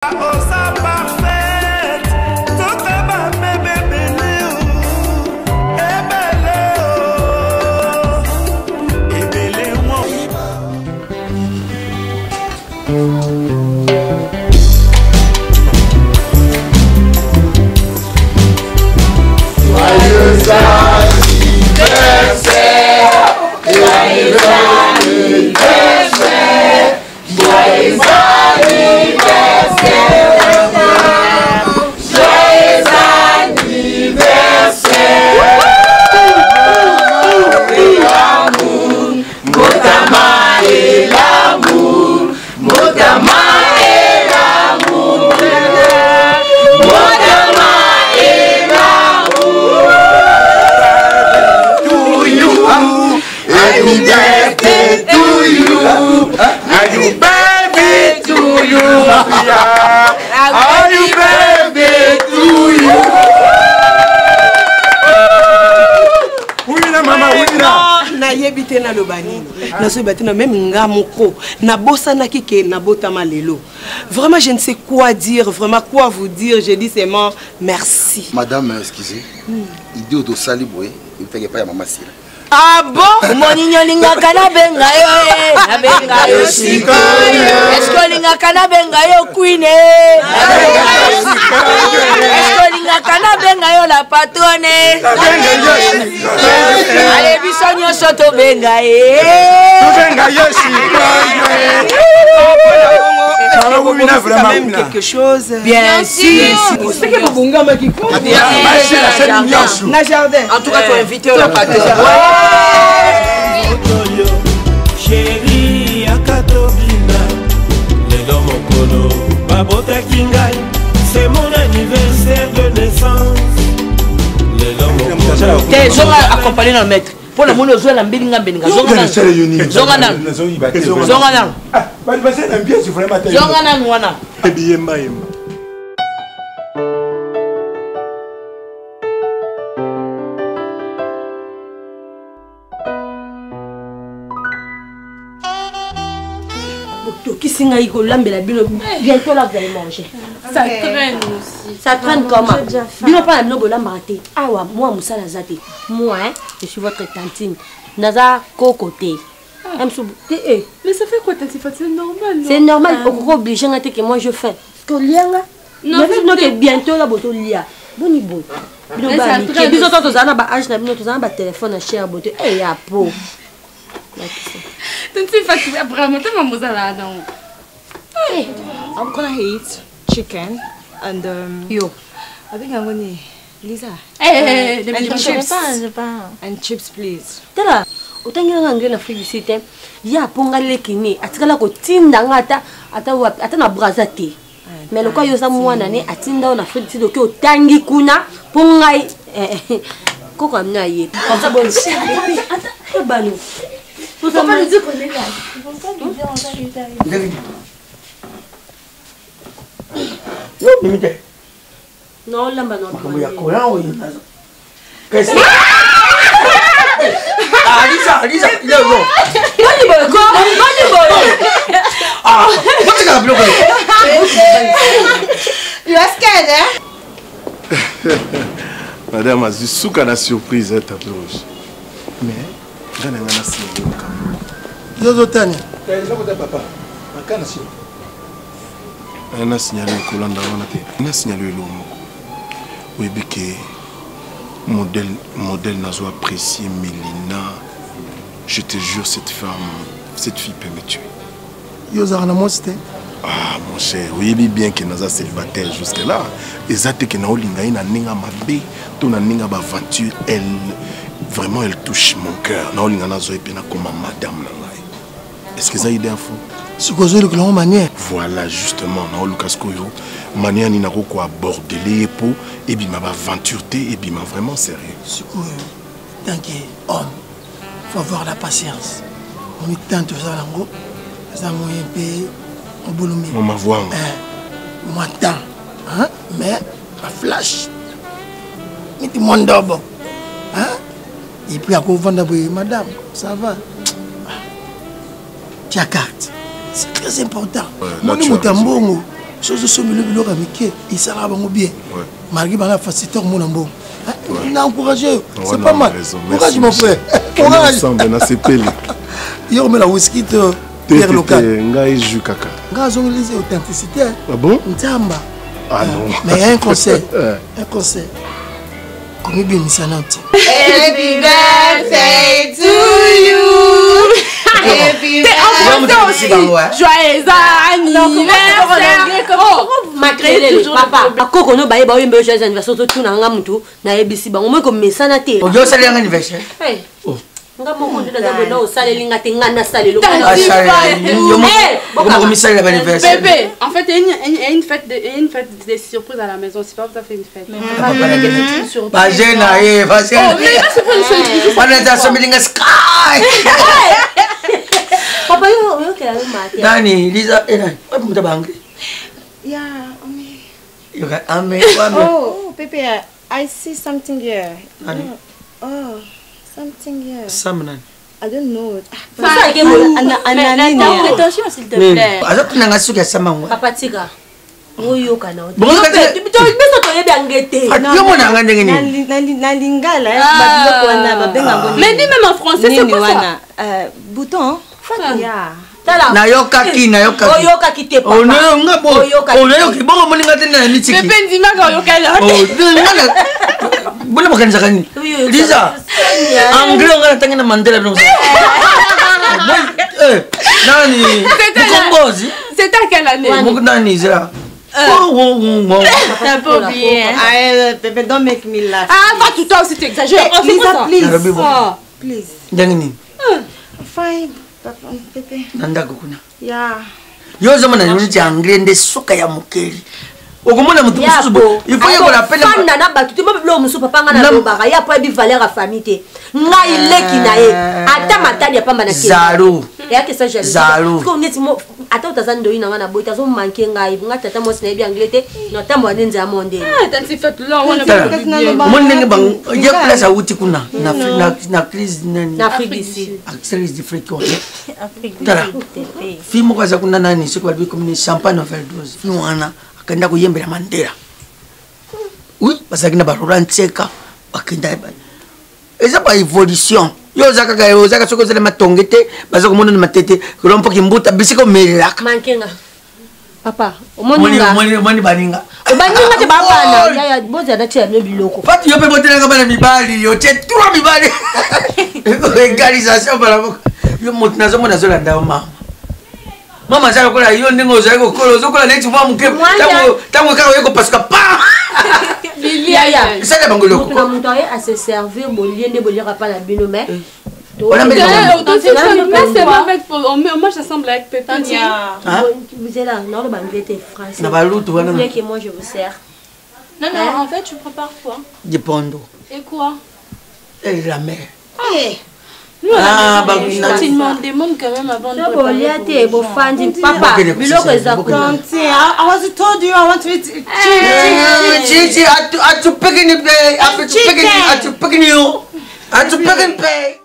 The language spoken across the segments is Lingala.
Oza parfaite, toka ba bebe ebele o, ebele o, ebele o. Joyeux anniversaire, joyeux anniversaire, joyeux anniversaire, joyeux anniversaire. L'amour, Motama et l'amour, Motama et l'amour, Motama et l'amour. To you, happy birthday to you, happy birthday to you, happy birthday to you. Wina mama wina. Nayebi te naloba nini, nazoyeba te na meme nga moko nabosanaki ke nabotama lelo. Vraiment, je ne sais quoi dire, vraiment quoi vous dire. Je dis seulement merci. Madame, excusez, idée oyo tosali boye eutaki epai ya mama Sila. Ah bon? Moningi olingaka nabenga yo eh, nabenga yo sikoyo. Eske olingaka nabenga yo queen eh? Eske olingaka nabenga yo la patronne? Ale biso nyonso tobenga ye. Tobenga ye sikoyo. Wina vraiment même wina. quelque chose. Bien sûr. Soki bobongamaki ko na jardin. En tout cas, tu as invité la patronne. Oyo chéri yaka tobina lelo mokolo babotaki ngai, c'est mon anniversaire de naissance lelo mokolo. Te zonga accompagné na maître. Mpo na moni ozwa na mbelinga mbelinga. Zonga nanu. Zonga nanu. Zonga nanu. Zonga nanu wana. Biyemba yemba. Botokisi ngai kolambela bino, bientôt là vous allez manger. Ça traîne aussi. Ça traîne comment? Bino mpa na bino bolambaka te awa, mwa mosala aza te. Moi, hein, je suis votre tantine, naza koko te. Te eh. Mais ça fait quoi, tante Fatou? C'est normal, non? C'est normal, okoki oblige nga te que moi je faim parce que olianga Non, bino ke bientôt la botolia boni boye bino. Mais ça bamike traîne biso to aussi. tozala na baage na bino, tozala na batelefone na cher bote e ya po. Tante Fatou, vraiment, t'as maman là, non? I'm gonna eat chicken and yo. I think I'm gonna Lisa. Eh, eh, eh, And ne chips. pas, pas. And chips, please. Tala, otangeli nga anglais na Afrique du Sud te, ye aponga leki ne atikala kotinda nga ata ata wapi, ata na Braza te. Mais lokola yo oza mwana ne atinda yo na Afrique du Sud, oke otangi kuna mpo ngai eh, eh, koko amino ayebi ata bano. Faut pas lui dire qu'on est là. Faut pas lui dire, on va lui dire. Yo mimi te. Naolamba. Makambo ya courant oyo nazo. Qu'est-ce? Ah, Lisa, Lisa, leo. Boni boye ko, boni boye. Ah, botikala biloko. You are scared, eh? Madame azwi suka na surprise ya tapis rouge. Mais nga na nga na signale makambo. Yo ozotania eza papa makana sio. Na signale kolanda wana te. Na signale eloko moko. Oyebi ke modèle modèle nazo apprécier Mélina. Je te jure, cette femme, cette fille peut me tuer. Yo ozalaka na mwasi te? Ah mon cher, oyebi bien ke naza célibataire jusque là. Eza te ke naolinga ye na ndenge ya mabe to na ndenge ya baaventure. Elle, vraiment, elle touche mon cœur. Naolinga nazwa ye mpe nakoma madame na ngai. Est ce que eza idée ya fou? Soki ozolukela yango manière. Voilà, justement, naoluka sikoyo manière nini nakoki koabordele ye mpo ebima baaventure te, ebima vraiment sérieux. Sikoyo, tant que homme, faut avoir la patience. Moni tante ozala yango eza moyen mpe mobulu mingi. Mama Vwanga. Eh, mwa temps, hein? Mais baflash neti mwa ndobo, hein? Et puis akovanda boye, madame, ça va? Ah. Tia carte, c'est très important. Ouais, là, moni tu as moto ya raison. mbongo. Soki ozosombela biloko ya mike esalaka bango bien malgré bana facilité komona mbongo. Na encouragé yo, c'est pas mal. Courage mon frère, courage. Nasepeli. Yo komela whisky to bière locale? Ngai jus kaka. Ngai azongelisi authenticité. Ah bon? Nzamba. Ah non. Mais il y a un conseil, un conseil, komibimisa nao te. Happy birthday to you. Happy birthday. Joyeux anniversaire. Makelele papa, bakoko no bayeba oyemba yo joyeux anniversaire, totuna nga mutu nayebisi bango moi komesana te. Oyo osalelanga anniversaire? Nga moko nde naza boye, na osaleli nga te, nga nasaleli. Okomisalela baanniversaire? Bébé, en fait, il y a une fête, il y a une fête des surprises à la maison. C'est pas vous avez fait une fête. Baje na ye, baje wana eza asombelinga sky. Papa, yo oyokela yo mate. Nani Liza enani wapi moto bange? Yeah, ame. Yoka ame ame. Oh, Pepe, I see something here. Nani? Oh, something here. Sam nani? I don't know. Attention, s'il te plaît. Aza tunanga suki ya samango. Papa, tika. Oyoka na biso toyebi yango te. Yo monanga ndenge nini? Na lingala babiloko wana babenga. Mais dis même en français, c'est quoi ça? Bouton. Yeah. Nayokaki, nayokaki. Oyokaki te. Oyoki bongo moninga te na mitiki. Pepe ndimaka oyokali. Bona bakanisaka nini? Liza, anglais onga natangi na Mandela bino. Nani mokombozi? C'était à quelle année? Nani zela? T'as pas oublié. Hein? Pepe, don't make me laugh. Ah, toi, tout toi aussi, tu exagères. Lisa, please. Please. Ndenge nini? Fine. Papa, Pepe. Na ndako kuna. Yeah. Yo ozomona neti anglais nde suka ya mokeli. Okomona moto mosusu bo il faut yekola pele fanda na bato te. Mo biloko mosusu papa nga nalobaka ye apo yebi valeur ya famille te. Ngai leki na ye ata matadi ya pamba na zalo eyaki esa. Zalo. Neti ata oto aza ndoi na ngai na boye te, azomanke ngai. Nga tata mwasi nayebi anglais te, natambola nde nzela mo ndenge. Omoni ndenge ye place awuti kuna na crise nani? Na Afrique du Sud. Crise d'Afrique wana. Tala fille moko aza kuna, nani, soki balobi komini champagne overdose. Fille wana akenda koyembela Mandela. Oui, bazalaki na barola ntseka, bakenda. Eza ba évolution. Yo oza kaka, ozaka soki ozali matonge te, baza komona na matete kolo mpoki mbuta bisika omelelaka. Mankenga papa, omoninga. Omoni baninga. Obaninga te, babana yaya bozala natia bino biloko. Fati, yo mpe botelaka bana mibali, yo tie trois mibali, égalisation bala moko. Yo moto nazomona azolanda yo mama. Mama aza lokola yo ndenge ozali kokola, ozokola neti mwa moke, ntango kaka oye kopasuka pa. Esala bango eloko. Moto na moto aye ase servir, bolie nde boliaka mpa na bino, mais Voilà, mais c'est moi avec, on mange ensemble avec Pépé. Vous êtes là, non, le anglais te, français. Na balutu wana. Vous voulez que moi je vous sers? Non, non, en fait, tu prépares quoi? Dipondo. Et quoi? Et la mer. Nous, Ah, à la maison, tu me demandes quand même avant de So préparer bolia pour te les gens. bofandi papa, biloko eza kuna. Tante, I was told you I want to eat chicken. Chichi, atupekini pe, atupekini, atupekini yo, atupekini pe.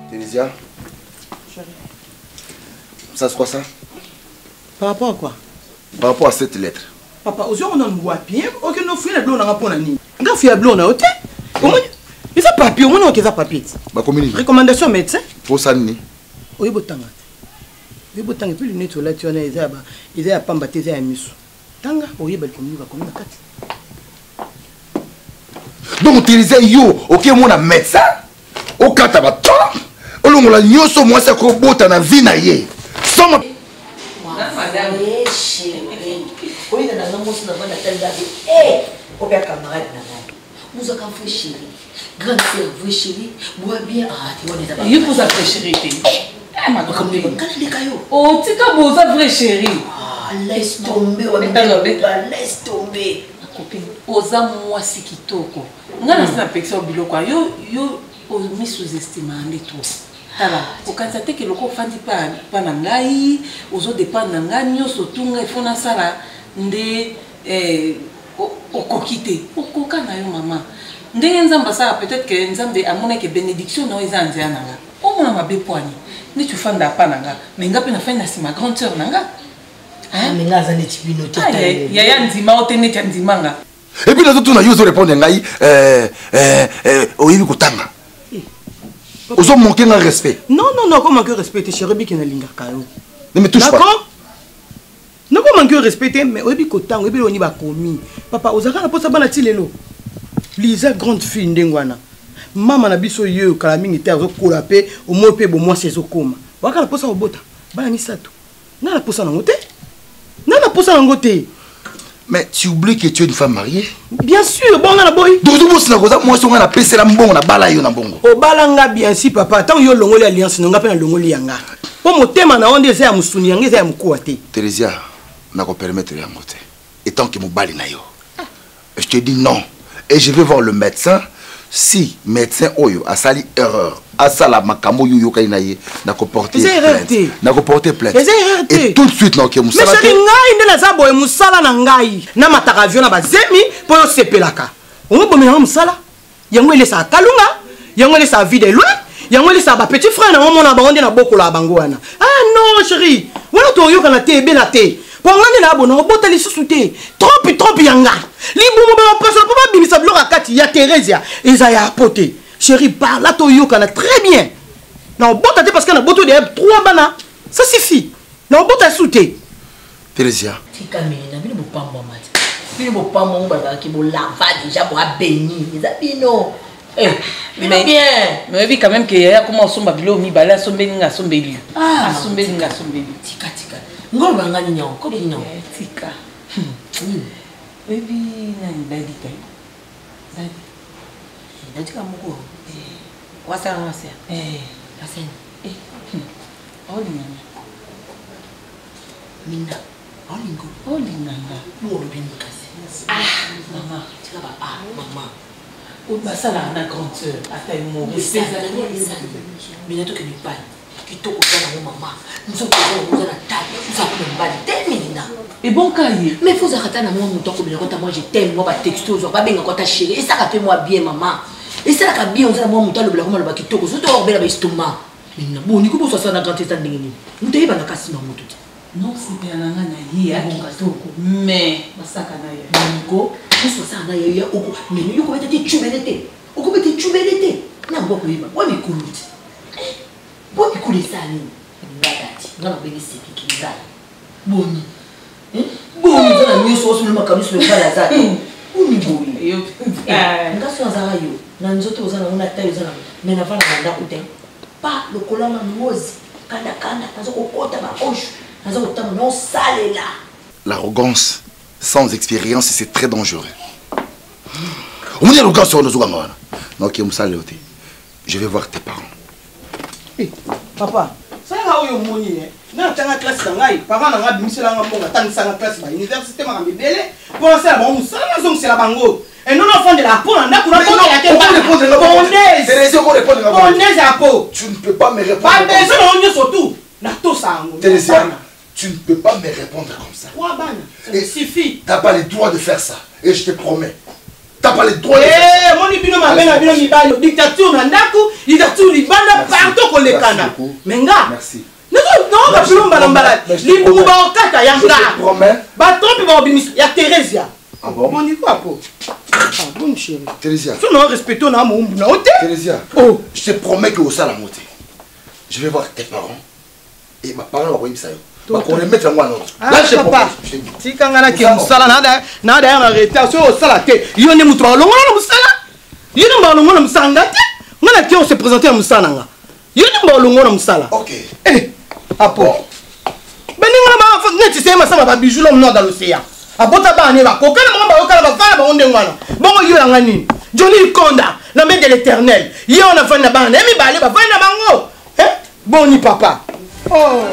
Thérésia, ça c'est quoi ça? Par rapport à quoi? Par rapport à cette lettre. Papa, ozongo na wapi? Okende ofuya na biloko nanga mpo na nini? Nga fuya biloko na yo te. Omoni eza papier, omoni oke eza papier ti. Bakomi nini? Recommandation médecin. Posa nini? Oyebi otanga te, oyebi otanga. Et puis lunette olati wana eza ya eza ya pamba te, eza ya miso. Tanga oyeba likomi bakomi na kati. Donc Thérésia, yo oke mona médecin, okata bato, olongola nyonso mwasi akobota na vie na ye sans Oyina na nga mosi na nga natali babi ope ya camarade na ngai mozwaka vrai chéri. Grande sœur, vrai chéri, bois bien. Ah, tu vois, les Yo poza vrai chéri te. Makambo yo. Oh, tika boza vrai chéri. Ah, laisse tomber, wa laisse tomber. Copine, oza mwasi kitoko. Nga na sina pekisa biloko yo yo omi sous-estima nde trop. Tala, okanisa te ke loko ofandi pa pa na ngai, ozo dépendre na ngai nyonso tu ngai faut nasala nde eh, okoki te. Okoka na yo mama. Ndenge Nzambe asala peut-être que Nzambe amonaki bénédiction na yo eza nzela na nga. Omona mabe pwani. Neti ofanda pa na nga, mais nga pe na fandi na sima grande sœur na nga. Mais nga aza neti bino te. Yaya ndima o te neti andima nga. Et puis nazotuna yo ozorépondre ngai oyebi kotanga. Ozo manquer nga respect. Non non non, ko manquer respect te chéri biki nalingaka yo. Ne me touche pas. D'accord? Nako manquer respect te mais oyebi kotanga, oyebi oni bakomi. Papa ozaka na posa bana ti lelo. Liza grande fille ndenge wana. Mama na biso yo kala mingi te azokola pe omoi pe bomwasi ezokoma. Waka na posa kobota bana misato. Nga na posa nango te. Nga na posa nango te. Mais tu oublies que tu es une femme mariée. Bien sûr, bon na boy. Donc tout boss na koza moi songa na pesela mbongo na bala yo na mbongo. Obala nga bien si papa, tant yo longoli alliance no nga pe na longoli yanga. Po motema na onde eza ya musuni yanga eza ya mukuwa te. Theresia, na ko permettre yango te. Et tant que mobali na yo. Je te dis non et je vais voir le médecin si médecin oyo asali erreur asala makambo oyo oyokani na ye nakoporte plainte nakoporte plainte et tout de suite naoke mosala te ngai nde naza boye mosala na ngai namataka avion na bazemi mpo yo osepelaka omobomela mosala yango elesaka kalunga yango elesaka vie de loin yango elesaka bapetit frère na omona bango nde nabokolaka bango wana ah non chéri wana toyokana te ebela te mpo nga nde nayabona obota lisusu te trompe trompe ya nga libumu bapasola mpo babimisa biloko ya kati ya theresia eza ya po te chéri parla toyokana très bien na obota te parce que na boto deya trois bana ça suffit na obota su te Theresia tika mini na bino bopambwama te bino bopambwama balobaki bolava deja boabeni eza bino bino bien mais oyebi quand même ke yaya akoma osomba biloko mibale asombeli nga asombeli yo asombeli nga asombeli tika tika ngolo banga nini yango kobi nini yango tika oyebi nani dadi te dadi dadi ka moko wasala wasala wasala olinganga Minda, olingo. Olinganga. Olobi nini kasi? Ah, mama. Tika ba ah, mama. Basalaka na grande sœur ata yo moko. Mina tokende epai. Kitoko oza nango mama. Nzoto oza nango oza na table. Oza kuna mobali te Melina. Ebonka ye. Mais faut ozalaka ata na mwa moto akobela kota moi je t'aime mwa ba texto ozwa babengaka ata chérie esalaka mpe mwa bien mama. Esalaka bien oza na mwa moto alobelaka maloba kitoko surtout akobela ba estomac. Melina boni ko bosasa na grande eza ndenge nini? Moto ayebana kasi na moto te. Non, sepela na nga na ye ya kitoko mais basaka na ye. Moniko, nyonso basaka na ye ya oko mais yo kobeta te tshubele te. Okobeta tshubele te. Na ngo koyeba. Wa mikolo te. Bo mikolo esala nini? Nga dati. Nga nabengi sekiki ngai. Boni. Boni oza na nyonso osolo makambo nyonso mobali aza te. Boni boye. Nga so azaka yo. Na nzoto oza nango na taille oza nango. Mais navanda na ndako te. Pa lokola ma ngozi. Kanda kanda naza kokota ba oshu. Naza kotanga naosalela. L'arrogance sans expérience c'est très dangereux. Omoni arrogance wana ozokanga wana. Naoke mosala yo te. Je vais voir tes parents. Eh, papa, salaka oyo omoni eh. Nga natanga classe na ngai, parents na ngai abimisela nga mbongo, atangisanga classe ba université makambo ebele mpo nasala bango mosala nazongisela bango. Eno nafandela po na ndako nabotela te pondeze ya po. Tu ne peux pas me répondre. Ba besoin na yo nyonso tout natosa yango. Theresia, tu ne peux pas me répondre comme ça. Trois bana, ça suffit. T'as pas le droit de faire ça. Et je te promets. T'as pas le droit de faire ça. Moni bino mabe na bino mibali, dictature na ndako, dictature libanda partout kolekana. Mais nga. Merci. naoka bino mbala mbala libumu baokata ya nga batrompe baobimisa ya Theresia. Ah bon? Boni ko apo? Ah bon chérie. Theresia. So na respecte na moumbu na ote. Theresia. Oh, je te promets que osala yango te. Je vais voir tes parents et ma parents bakoyebisa yo. Bakoremettre yango en ordre. Là, je papa. Tika nga na ke musala na da na da na retard so osala te. Yo nde mutu balongola na musala. Yo nde balongola na musala nga te. Nga na ke on se présenter na musala nga. Yo nde balongola na musala. OK. Eh, apo. Baninga na ba neti se masama ba bijoux l'homme noir dans l'océan. Abota bana ne bakokana bango bayokana bafana bango ndenge wana. Bongo yo yanga nini? Johnny Konda. Na main de l'éternel. Ye wana avandi na bana na ye mibale bavandi na bango. Eh? Boni papa. Oh.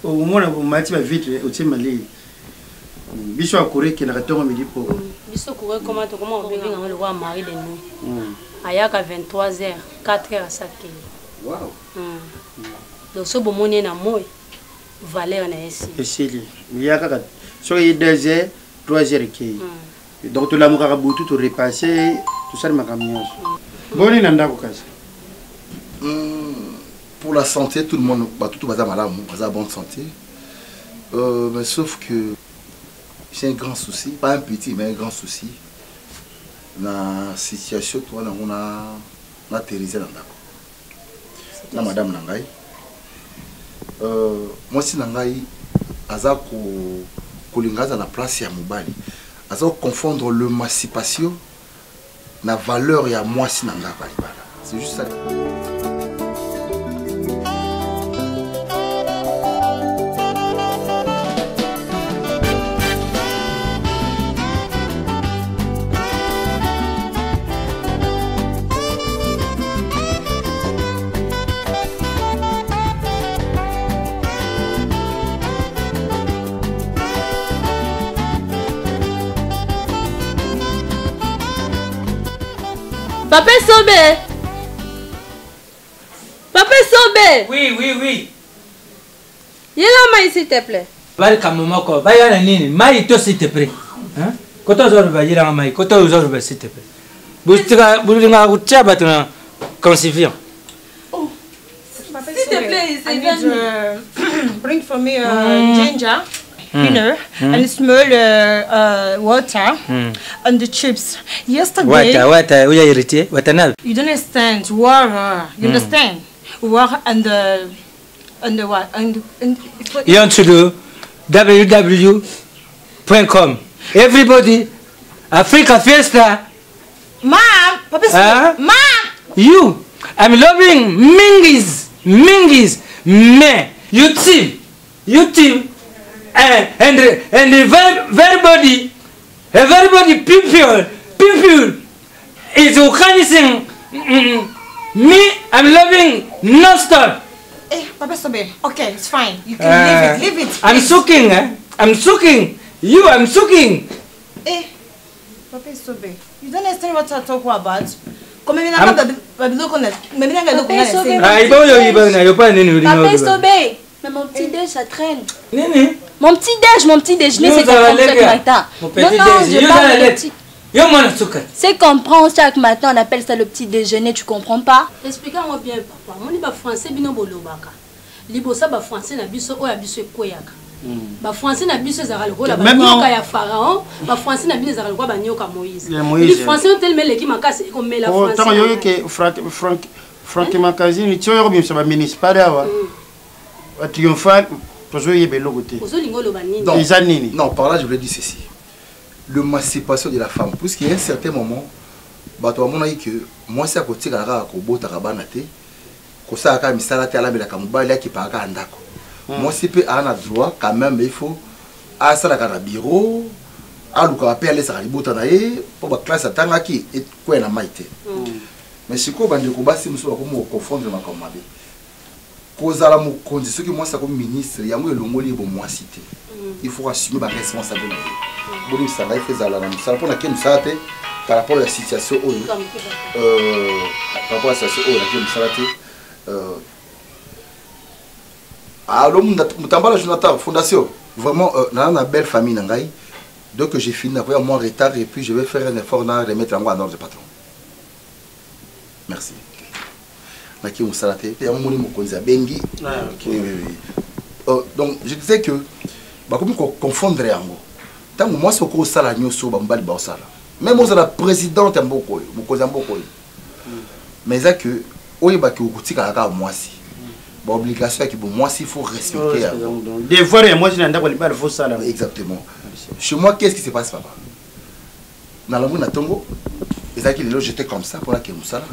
Omona bomati ba vitre otie malili. Biso ya courrier ekendaka ntongo midi poko. Biso courrier koma tokoma kobenga yango lokola mari de nuit. Ayaka 23 heures, 4 heures asakeli. Wow. Donc so bomoni ye na moi valeur na ye esili. Esili. Ya kaka soki ye 2 heures, 3 heures ekei. Donc tolamukaka butu to repasser tosali makambo nyonso. Boni na ndako kasi? Pour la santé, tout le monde, bah, tout baza malamu, baza bonne santé. Mais sauf que j'ai un grand souci, pas un petit, mais un grand souci. Na situation, toi, on a na Thérésia na ndako. Na madame na ngai. Mwasi na ngai aza ko kolinga aza na place ya mobali. Aza ko confondre l'émancipation na valeur ya mwasi na ngai balibala. C'est juste ça. Papa Sobe. Papa Sobe. Oui, oui, oui. Yela mai s'il te plaît. Bali kambo moko, baya na nini? Mai to s'il te plaît. Hein? Koto zo ba yela mai, koto zo ba s'il te plaît. Bustika bulinga kutia bato na concevoir. Oh. S'il te plaît, I need bring for me ginger. You know, and small water and the chips. Yesterday, Water, water, uya irrité, water na. You don't understand water. You understand water and the what and You want to do www.com. Everybody, Africa Fiesta. Mom, Papa, Huh? Mom. You, I'm loving Mingis, Mingis, me. You team, you team, and everybody, everybody, people, people is organizing. Me, I'm loving non-stop. Eh, Papa Sobe, okay, it's fine. You can leave it, leave it. I'm soaking, eh? I'm soaking. You, I'm soaking. Eh, Papa Sobe, you don't understand what I talk about. Comme Papa Sobe, mais mon petit déj, ça traîne. Nini? Mon petit déj, mon petit déjeuner, c'est comme chaque matin. Mon Non, petit non, déj, je yo parle dans la de lettre. petit. Yo mwana suka. C'est qu'on prend chaque matin, on appelle ça le petit déjeuner, tu comprends pas? Explique-moi bien, papa. Moni ba français bino bolobaka. Libosa ba français na biso oya biso ekoyaka. Ba français na biso ezalaka lokola ba Même nyoka en- ya pharaon, ba français na bino ezalaka lokola ba nyoka Moïse. Ya Moïse. Li français tellement eleki makasi ekomela Oh, français. ntango yoki ke Frank Magazine ti oyo kobimisa bamunicipal awa batriomphal tozoyeba eloko te. Ozolinga oloba nini? Non. Eza nini? Non, par là, je voulais dire ceci. L'émancipation de la femme, puisqu'il y a un certain moment, bato bamonaki que mwasi akotikala kaka kobotaka bana te, kosala kaka misala te, alambelaka mobali, akipaka kaka ndako. Mwasi mpe aza na droit quand même, il faut asalaka na bureau, alukaka mpe alesaka libota na ye mpo baklasse atangaki ekwea na mai te. Mais sikoyo bandeko basi mosusu bakomi koconfondre makambo mabe. Kozala mokonzi soki mwasi akomi ministre, yango elongoli ye bomwasi te. Il faut assumer ba responsabilité na ye. Bolimbisa ngai, faut ezala na mosala mpo nake mosala te par rapport ya situation oyo, par rapport ya situation oyo nake mosala te. Allo, Mutambala Jonathan, fondation. Vraiment, na na belle famille na ngai. Donc j'ai fini d'avoir moins retard et puis je vais faire un effort na remettre en ordre patron. Merci. Naki mosala te, yango moni mokonzi abengi. Ah, ok. Oui, oui, oui. Donc je disais que bakomi ko confondre yango. Tango mwasi okosala nyonso ba mobali baosala. Même ozala présidente ya mboka oyo, mokonzi ya mboka oyo. Mais eza que oyebaki okotikala kaka mwasi. Ba obligation ya kibo mwasi, il faut respecter yango. Donc, devoir ya mwasi na ndako ya libala, faut sala. Exactement. Chez moi, qu'est-ce qui se passe, papa? Nalambi na tongo, ezalaki lelo, j'étais comme ça pour la ke mosala.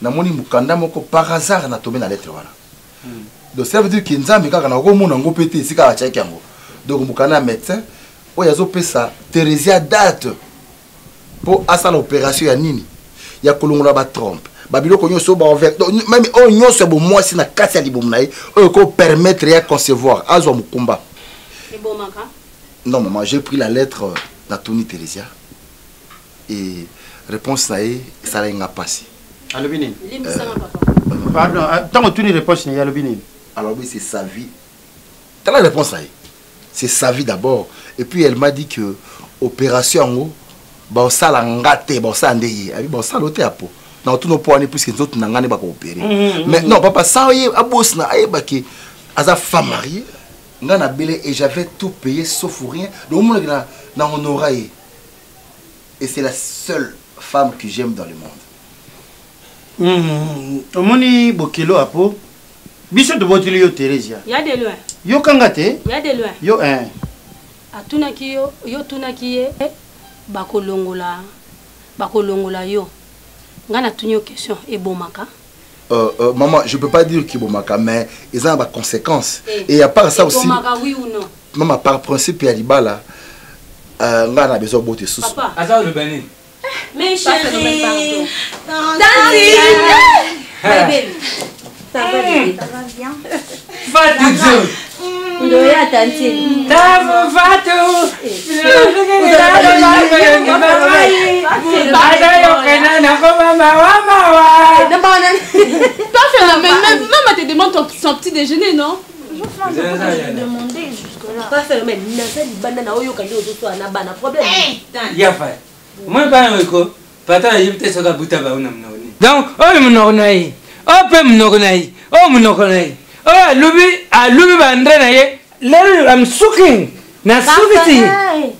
Namoni mokanda moko par hasard na tombé na lettre wana. Donc ça veut dire que nzambe kaka na komona ngo pe te esika atiaki yango. Donc mokanda ya médecin Oyo azopesa Theresia date mpo asala opération ya nini? Ya kolongola ba trompe. Ba biloko nyonso ba ovaire. Donc même oyo nyonso ya bomwasi na kati ya libumu na ye oyo ko permettre ya concevoir azwa mokumba. Ebomaka. Non maman, j'ai pris la lettre na Tony Theresia et réponse na ye esalaki nga pasi. Alobi nini? Pardon, ntango otuni réponse na ye alobi nini? Alobi c'est sa vie. Tala réponse na ye. C'est sa vie d'abord. Et puis elle m'a dit que opération yango baosala nga te, baosala nde ye. Abi baosala ote ya po. Na otuna po wani puisque nzoto na nga nde bako opérer. Mais non papa sans ye abosna ayeba ke aza femme mariée. Nga na bele et j'avais tout payé sauf rien. Donc omonaki na na honora ye. Et c'est la seule femme que j'aime dans le monde. Omoni bokilo apo biso toboteli yo Theresia. Ya de loin. Yo kanga te. Ya de loin. Yo hein. Atunaki yo, yo tunaki ye bakolongola bakolongola yo. Nga natuni yo question ebomaka. Maman, je peux pas dire qu'ibomaka, mais ils ont des conséquences. Et à part ça aussi, ebomaka oui ou non? Maman, par principe ya libala, nga na besoin bote sous. Papa. Aza oloba nini? Mais chérie. Tantine. Bébé. Ça va bébé? Ça va bien. Fatou Zo. Ndoya tantine. Tamu Fatou. Toi, Phénomène, même, même elle te demande son petit déjeuner, non? Je vais demander jusque-là. Pas Phénomène, naza libanda na oyo kandi ozoswa na bana problème. Ya fa. Moi bana weko, pata na yibite soka buta ba una mnoko ni. Donc, oyo mnoko na ye. Oyo pe mnoko na ye. Oyo mnoko na ye. Oyo alubi, alubi ba ndre na ye. Lelo I'm sucking. Na sukiti.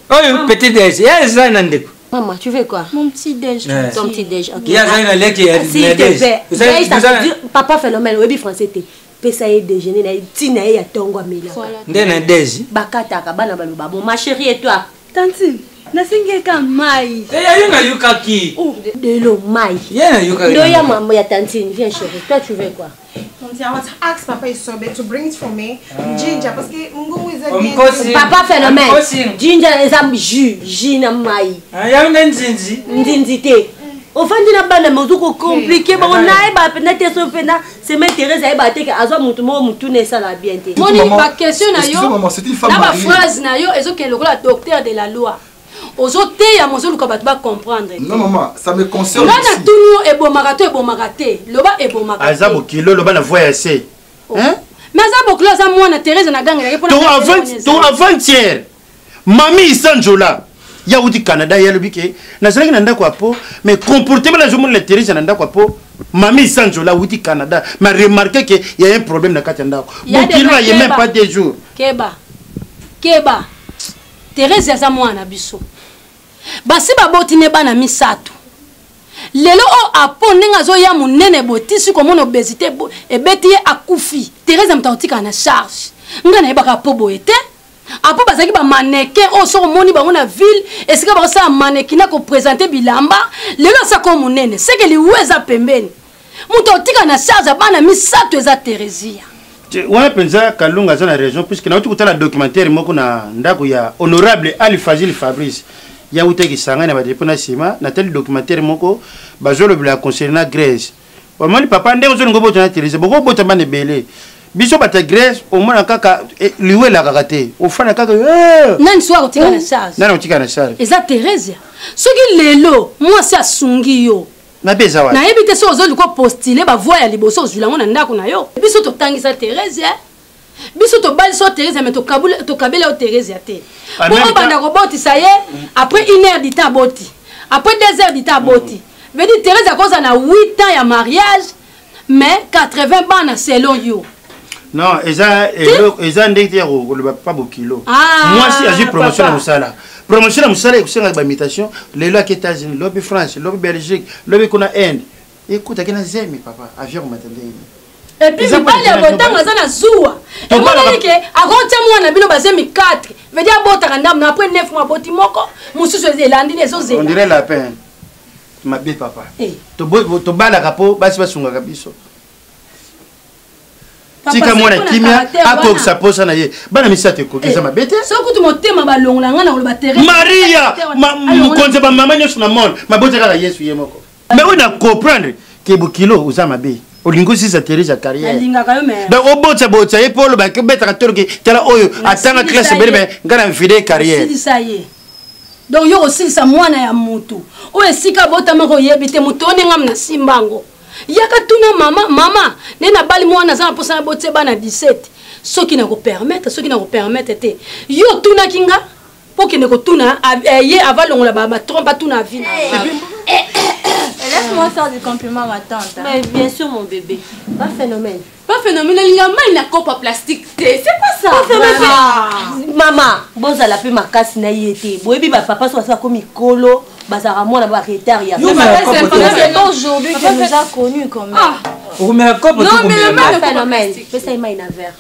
Oyo petit déj. Ya eza na ndeko. Maman, tu veux quoi? Mon petit déj. Ouais. Ton petit déj, ok. Il y a ça, il y a leki, il y a S'il te déj. plaît. Vous savez, Déj, ça vous veut savez- dire, papa phénomène, oyebi français te. Pesa ye déjeuner na ye, tina ye ya tongo amelaka. Voilà. Nde na déj. Bakataka bana baloba bon ma chérie et toi? Tantine, nasengi ka mai. Eh, ya yo na yukaki. De l'eau mai. Ya na yukaki. Ndoya maman ya tantine, viens chérie. Toi tu veux quoi? Tantine, I want to ask Papa Isobe to bring it for me. Ginger, parce que mungu is again. Omkosi. Papa phénomène. Omkosi. Ginger eza jus, jus na mai. Ah, ya nde nzinzi. Nzinzi te. Ofandi na bana mais ozo ko compliquer bango nayeba mpenza te so mpenza semaine Thérèse ayeba te ke azwa motu moko motu na esala bien te. Moni Maman, ba question na yo excusez maman, c'est une femme na ba mariée. phrase na yo ezokende lokola docteur de la loi. Ozoteya mozoluka bato ba comprendre. Non maman, ça me concerne Nga aussi. natuni yo ebomaka to ebomaka te. Loba ebomaka Aza te. bokilo loba na voix ya se. Hein? Mais aza bokilo aza mwana Thérèse na gangelaki mpona To avant to avant-hier. Mami Isanjola ya wuti Canada ya lobi ke nazalaki na ndako ya po mais comportement nazomona na Thérèse na ndako ya po Mami Isanjola wuti Canada m'a remarqué que y a un problème na kati ya ndako. Ya de Bokilo aye même Keba. pas deux jours. Keba. Keba. Thérèse aza mwana na biso. Basi baboti ne bana misato. Lelo oyo apo ndenge azoya monene botisi komona obésité ebeti ye akufi. Thérèse moto akotikala na charge. Nga nayebaka apo boye te. Apo bazalaki ba mannequin oyo soki omoni bango na ville esika bakosala mannequin na kopresente bilamba. Lelo asako monene seke liwa eza pembeni. Moto akotikala na charge ya bana misato eza Thérésia. Wana mpenza Kalunga aza na raison puisque nauti kotala documentaire moko na ndako ya honorable Ali Fazil Fabrice ya utaki sanga na badepo na nsima natali documentaire moko bazolobela concernant Grèce. Omoni papa ndenge ozolinga obota na Thérésia bokobota bana ebele biso bato ya Grèce omona kaka liwa elakaka te ofanda kaka Nani soki akotikala na charge? Nani akotikala na charge? Eza Thérésia. Soki lelo mwasi asungi yo Mabe eza wapi? Nayebi te soki ozoluka postule ba voix ya liboso ozwila yango na ndako na yo. Biso totangisa Thérésia. Biso tobalisa yo Thérésia mais tokabela yo Thérésia te. Ah, Po même obanda temps- kobotisa ye après une heure du temps aboti. Après 2 heures du temps aboti. Veut dire Thérésia akoza na 8 ans ya mariage mais 80 bana selon yo. Non, eza eza ndenge te ya koloba pa bokilo. Ah, Mwasi azwi promotion na papa. mosala. Promotion na mosala ekosengaka ba mutation lelo ake États-Unis, lobi France, lobi Belgique, lobi kuna Inde. Ekutaki na zemi papa, avion komata ndenge nini? Et puis, Eza mibali ya po- botango aza na zuwa. Tobalaka- Emonani ke akotia mwana bino bazemi 4. Veut dire abotaka ndambo na après 9 mois aboti moko, mosusu elandi ne ezozela. On dirait lapin. Mabe papa. Eh. Tobalaka po basi basungaka biso. Tika mwana kimia akokisa posa na ye. Bana misato ekoki eza mabe te. Soki kutu motema balongola ngai na koloba Therese. Maria, mokonzi ya bamama nyonso na monde, mabota kaka Yesu ye moko. Mais oyo na comprendre ke bokilo oza mabe. Olingi osisa Therese ya carrière. Nalingaka yo mais. Donc obotsa botsa ye mpo oloba ke obetaka tolo ke tala oyo atanga classe ebele mais ngai na vide carrière. Osilisa ye. Donc yo osilisa mwana ya mutu. Oyo esika abotamaka oyebi te moto oyo ndenge na simba yango. Yaka tuna mama, mama nde nabali mwana aza na mposa na botie bana 17. Soki na ko permettre, soki na ko permettre te. Yo otunaki nga mpo okende kotuna ye ava longola ba trompe atuna avis na hey. Laisse-moi faire du compliment à ma tante. Hein. Mais bien sûr mon bébé. Pas phénomène. Pas phénomène, alinga mai na kopo ya plastique te. C'est pas ça. Pas phénomène. Ah. Mama, bozala pe makasi na ye te. Boyebi ba papa so basala ko mikolo, bazalaka mwana ba retard ya. C'est pas aujourd'hui que nous a connus quand même. Ah. Okomela kopo to komela mai? Phénomène. Pesa ye mai na verre.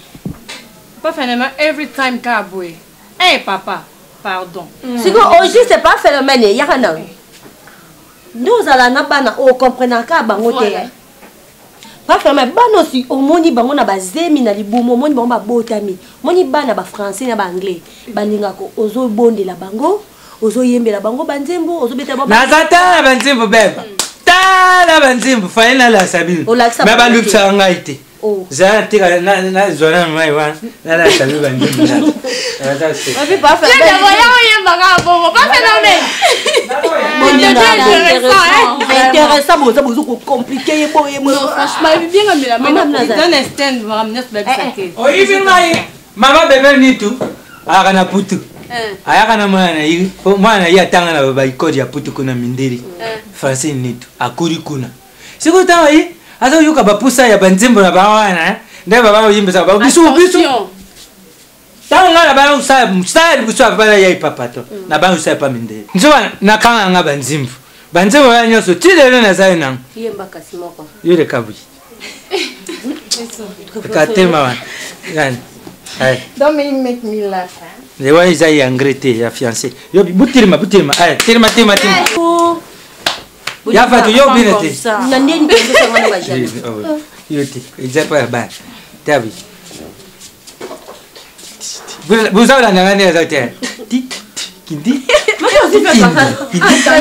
Pas phénomène every time ka boye. Eh hey, papa, pardon. Siko au juste pas phénomène yaka na. Nde ozala na bana o comprenaka bango te. Pas vraiment bana osi omoni bango na bazemi na libumu omoni bango babotami omoni bana ba français na ba anglais balingaka ozobondela bango ozoyembela bango banzembo ozobeta bango naza tala banzembo beba tala banzembo faye nalasa bino me balukisaka ngai te Oh. zala tika nazwa nanu mai wana nalasa bino banzembo intéressant boza bozo kocomplike ye boye oyibi ngai mama bebe nitu ayaka na putu ayaka na mwana na ye po mwana na ye atanga na baekole ya putu kuna mindeli francine nitu akoli kuna sikoyo ntango ye aza koyoka bapusa ya banzembo na bango wana nde baba oyimbisaka bango bisu bisu ntango ngai nabana kosala mosala liboso ya bana ya epapa to nabana kosala epa mindele nzoka nakanga nga banzimbu banzembo wana nyonso ti lelo nazali nango yo leka boye katema wana nani Don't make me laugh. Hein? wana eza ya engrais te ya fiancé yo butelema butelema aya telema telema telema ya fatu yo bina te na ndeni tozosanga na bajaloux yo te eza mpo ya bana tabi boza kolanda nga nde aza te kindi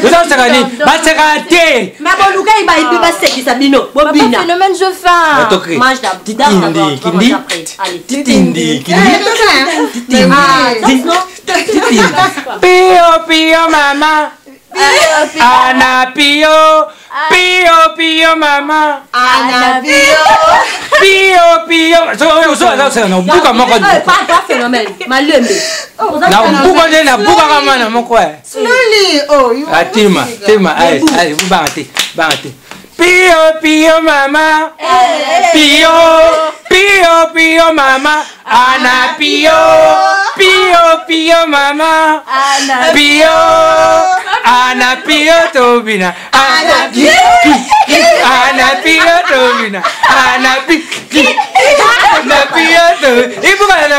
ozosaka nini baseka te mais boluka bayebi basekisa bino bobina phénomène je faim mange titindi kindi titindi kindi titindi pio pio mama Ana pio, pio pio mama. Ana pio. Pio pio. So so so so na buka moko. Pas pas phénomène. Malembe. Na buka nde na buka kama na moko eh. Slowly. Oh, you. Ah tema, tema. Allez, allez, vous banga te, banga te. Pio pio mama. Pio pio pio mama. Ana pio pio pio mama. Ana pio Ana pio tobina. Ana pio Ana pio tobina. Ana pio Ana pio to. Ibuka na.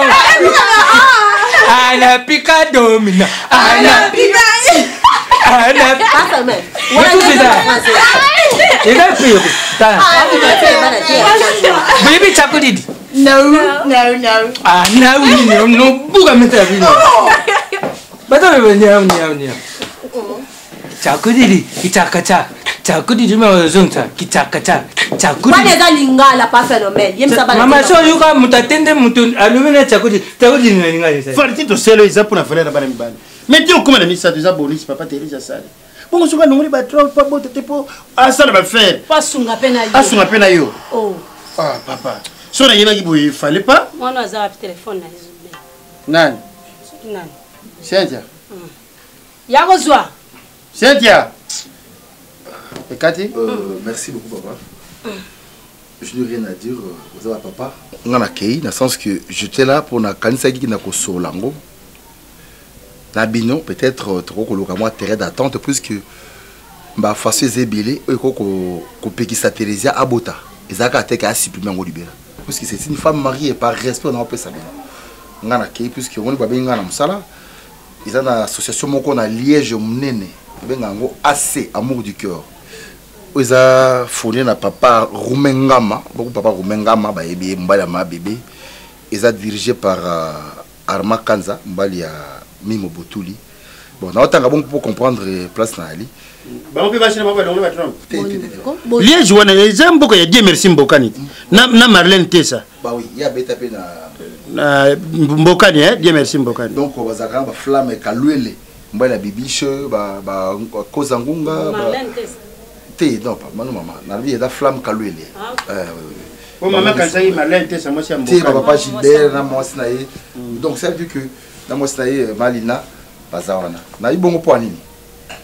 Ana pika domina. Ana pika. Ana. Eza pio. Tala. Boyebi chakulidi. No, no, no. Ah, na nini nobuka mesa ya bino. Bato bebe nyam nyam nyam. Chakudidi kichakacha. Chakudidi ma zonta kichakacha. Chakudidi. Wana eza lingala pas phénomène. Yemisa bana. Mama so yoka mutu atende mutu alobi na chakudidi. Chakudidi na lingala eza. Farti toselo eza mpona valeur na bana mibali. Mais ti okóma na misato eza bonus papa Therese asali. Bongo soki alongoli ba trompe pa bota te mpo asala ba faire. Po asunga mpe na yo. Asunga mpe na yo. Oh. Ah papa. So nayebaki boye fallait pas. Mwana aza wapi telefone na ye zube. Nani? Soki nani? Cynthia. Ya kozwa. Cynthia. Ekati? Merci beaucoup papa. Je n'ai rien à dire aux euh, papa. Nga na kei na sens que j'étais là pour na kanisaki na kosola ngo. Na bino peut-être euh, toko koluka mwa terrain d'attente puisque ba façon eza ebele oyo ekoki kopekisa Theresia abota ezalaka te ke asupprime yango libela puisque c'est une femme mariée par respect na opesa bino nga na kei puisque omoni babengi nga na mosala eza na association moko na Liège monene babenga yango AC amour du cœur. Oyo eza fourni na papa Roumain Ngama, beaucoup papa Roumain Ngama bayebi ye mobali ya ma bébé. Eza dirigé par Armand Kanza, mobali ya Mimo Botuli. Bon, naotanga bongo pour comprendre place na ali. Bango mpe basi na bango balongoli bato nango. Liège wana eza mboka ya Dieu merci Mbokani na Marlène Tesa. Bah oui, ya beta pe na na Mbokani hein, Dieu merci Mbokani. Donc bazalaka ba flamme kalwele mobali ya bibiche ba ba koza ngunga ba Marlène Tesa. Te non pas mano mama, nalobi eza flamme kalwele. Ah, okay. Oui, oui. Po mama kanisaki Marlène Tesa mwasi ya Mbokani. Te ba papa Gilbert na mwasi na ye. Donc ça veut dire que na mwasi na ye Malina baza wana. Na bongo po nini?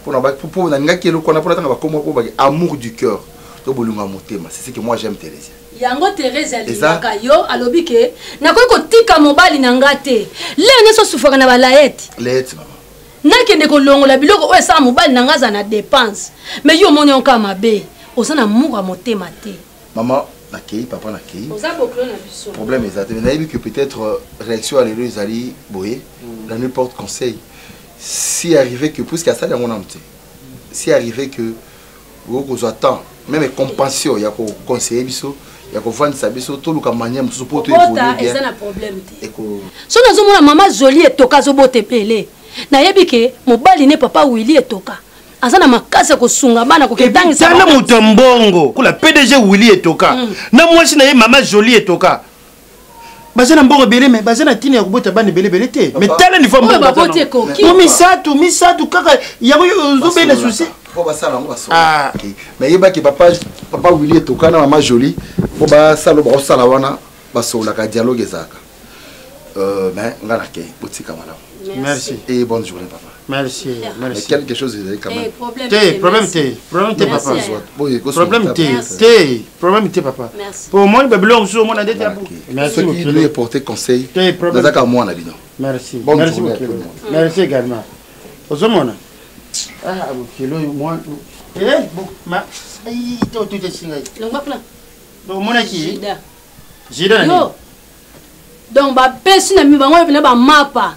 Pona ba po nalingaki eloko wana pona tanga bakoma ko baki amour du cœur to bolingo ya motema, c'est ce que moi j'aime Thérésia. Yango Thérésia alingaka yo alobi ke nakoki kotika mobali na nga te. Lelo nyonso asufaka na balayete. Layete mama. Nakende kolongola biloko oyo esala mobali na nga aza na dépense. Mais yo omoni yango kaka mabe. Oza na amour ya motema te. Mama nakei, papa nakei. Oza bokilo na biso. Problème eza te. Mais nayebi que peut-être réaction ya lelo ezali boye. La nuit porte conseil. Si arrivé que puisque asali yango nanu te. Si arrivé que okozwa temps même compensation ya ko conseiller biso ya kovandisa biso toluka manière mosusu mpo to Kobota évoluer eza bien. na problème te. Eko So nazomona mama Jolie etoka azobota ebele. Nayebi ke mobali ne papa Willy etoka. Aza na makasi ya kosunga bana koketangisa Tala bango. moto ya mbongo kula PDG Willy Etoka na mwasi na ye mama Jolie Etoka baza na mbongo ebele me baza na ntina ya kobota bana ebele ebele te me tala nivo Oyo baboti ekoki. mbongo misato misato kaka yango ozobenda susi po basala yango basola mais yebaki papa papa Willy Etoka na mama Jolie po basala bakosala wana basololaka dialogue ezalaka. Mais nga nakei botika malamu. Merci. Et bonne journée papa. Merci, merci. Mais quelque chose ezali quand même. Eh, problème Te, te, problème merci. te, problème te Merci, papa. Aya. Boye, ko Problème sunga te, merci. te, problème te papa. Merci. Po omoni ba biloko mosusu omona ndeti ya bu. Merci Soki Mokilo. lui porter conseil, Te, problème. nazaka mwana bino. Merci. Bonne Merci journée à Mokilo. tout le monde. Merci également. Ozomona? Ah, Mokilo moi eh bon ma ai to to te singa. Longwa kuna. Donc omonaki? Jida. Jida na nini? Yo. Donc bapesi na mi bango na bamapa.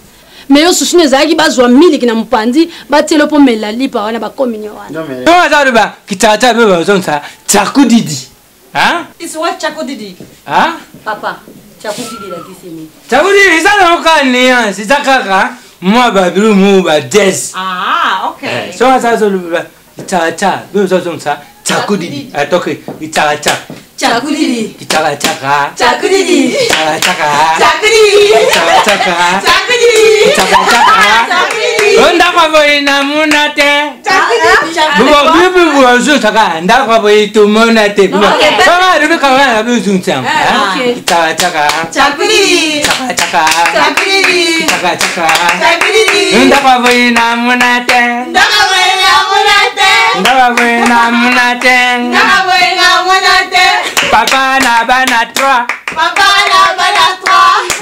Mais yo susu ezalaki bazwa miliki na mopanzi batielo mpo mela lipa wana bakominio wana. To aza loba kitata be bazonsa chakudidi. Hein? It's what chakudidi. Hein? Papa, chakudidi elakisi nini? Chakudidi eza na kaka nuance, eza kaka mwa babilu mu ba jazz. Ah, okay. Eh, so aza zoloba tata be bazonsa chakudidi. Atoke itata. Chakudidi. Chaka chaka. Chakudidi. Chaka chaka. Chakudidi. Chaka chaka. Chakudidi. Chaka chaka. Chakudidi. Ndako boye namona te. Chakudidi. Bubo bibi buzo chaka ndako boye tumona te. Bubo. Okay. Baba rubi kawa na bizu ntsam. Okay. Chaka chaka. Chakudidi. Chaka chaka. Chakudidi. Chaka chaka. Chakudidi. Ndako boye namona te. Ndako boye namona te. Ndako boye namona te. Ndako boye namona te. Papa na bana 3. Papa na bana 3.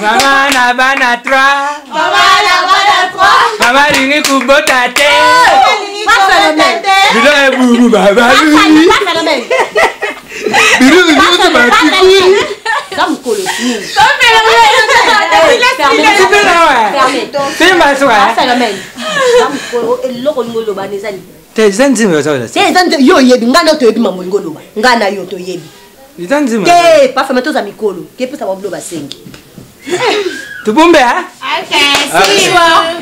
Mama na bana 3. Mama na bana 3. Mama alingi kubota te. Te. Bilo eburu baba. Bilo nyonso batikuli. Za mokolo eloko olingi oloba na eza nini? Te eza nzembo bazola. Te, eza nzembo yo oyebi, ngai na yo toyebi mambo olingi oloba, ngai na yo toyebi. Eza nzembo. Te pafama toza mikolo kepesa babilo basengi. Tubumbe ha? Okay, see you.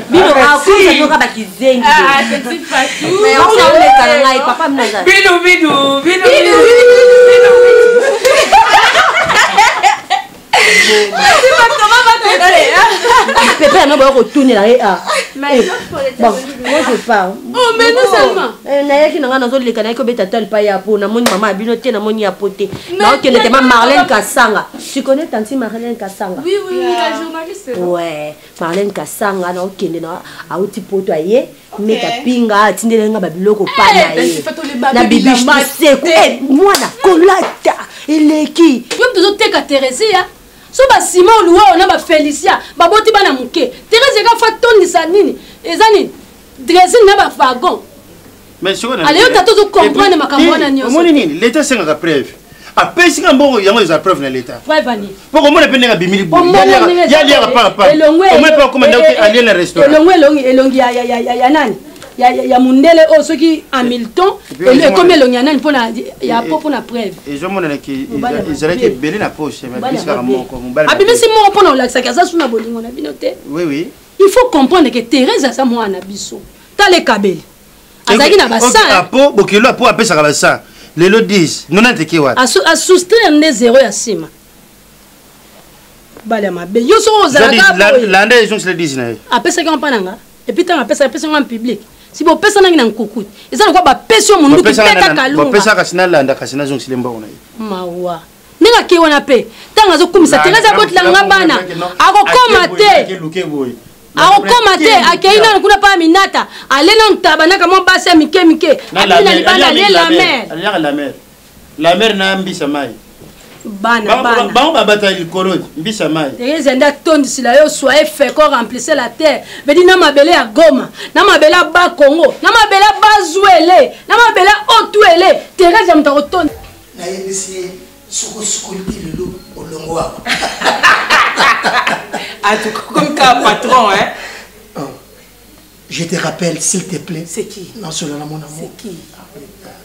Bino Okay, akosa see. toka bakizengi. Ah, petit Fatou. Oleka na ngai papa minaza. Bidu bidu bidu bidu. Pepe yango boya kotunela ye ah. Bon, moi je pars. Oh, mais non seulement. Nayaki na ngai nazoleka nayaki kobeta tale pa ya po namoni mama ya bino te namoni ya po te naokende te ma Marlène Kasanga. Tu connais tanti Marlène Kasanga? Oui, oui, oui, la journaliste. Ouais, Marlène Kasanga naokende na auti poto aye meta pinga atindeli nga babiloko pa na ye na bibiche toseko mwana kolata eleki. Yo moto ozoteka Thérésia so basima oluwa na bafelicia baboti bana moke Thérésia eka fa tondisa nini eza nini dressing na bafagon. Mais sikoyo Allez, yo tata ozo comprendre makambo wana nyonso. Omoni nini? Leta asengaka preuve. Apesi nga mbongo yango eza preuve na leta. Preuve ani? Po komona mpe ndenge abimili boye. Omona ndenge eza Ya liaka boye. paka paka. Elongwe Omoni mpe akoma ndako te alie na restaurant. Elongwe elongi elongi ya ya ya ya nani? ya, ya mundele oyo soki Hamilton ekomi elongi ya nani mpona ya po mpona preuve. Ezomonana ke ezalaki ebele na poche, abimisi kaka moko. Abimisi moko mpona olakisaki aza su na bolingo na bino te. Oui, oui. Il faut comprendre que Thérèse aza mwana na biso. Tala ekabeli. Azalaki na basan. Apo bokilo apo apesaka basan. Lelo 10, 90 ke wapi? Asoustraire nde zero ya nsima. Bale ya mabe. Yo soko ozalaka boye. Landa ezongisela 10 na ye. Apesaki yango mpa na nga. Et puis ntango apesaki, apesaki yango en public. Si bopesanaki na nkuku, eza lokola bapesi yo monduki beta kalunga. Bopesaka kasi nalanda kasi nazongisela mbongo na ye. Mawa. Ndenge akei wana mpe ntango azokumisa Therese abotela nga bana akokoma te, akokoma te. Akei nano kuna pa Minata, ale nano tabanaka mwa basi ya mike mike, abimi na libanda, ale la mer. Aliaka la mer, la mer na mbisa mai. Bana bana bango babata likolo mbisa mai. Therese nde atondisila yo soye fecond, remplissez la terre, vedi na mabele ya Goma, na mabele ya Bakongo, na mabele ya Bazwele, na mabele ya Otuele. Therese ya moto akotonda. Nayebisi ye soki osukoli te lelo olongo awa. En tout cas, comme cas patron, hein. Oh. Je te rappelle, s'il te plaît. C'est qui? Non, cela mon amour. C'est qui? Ah,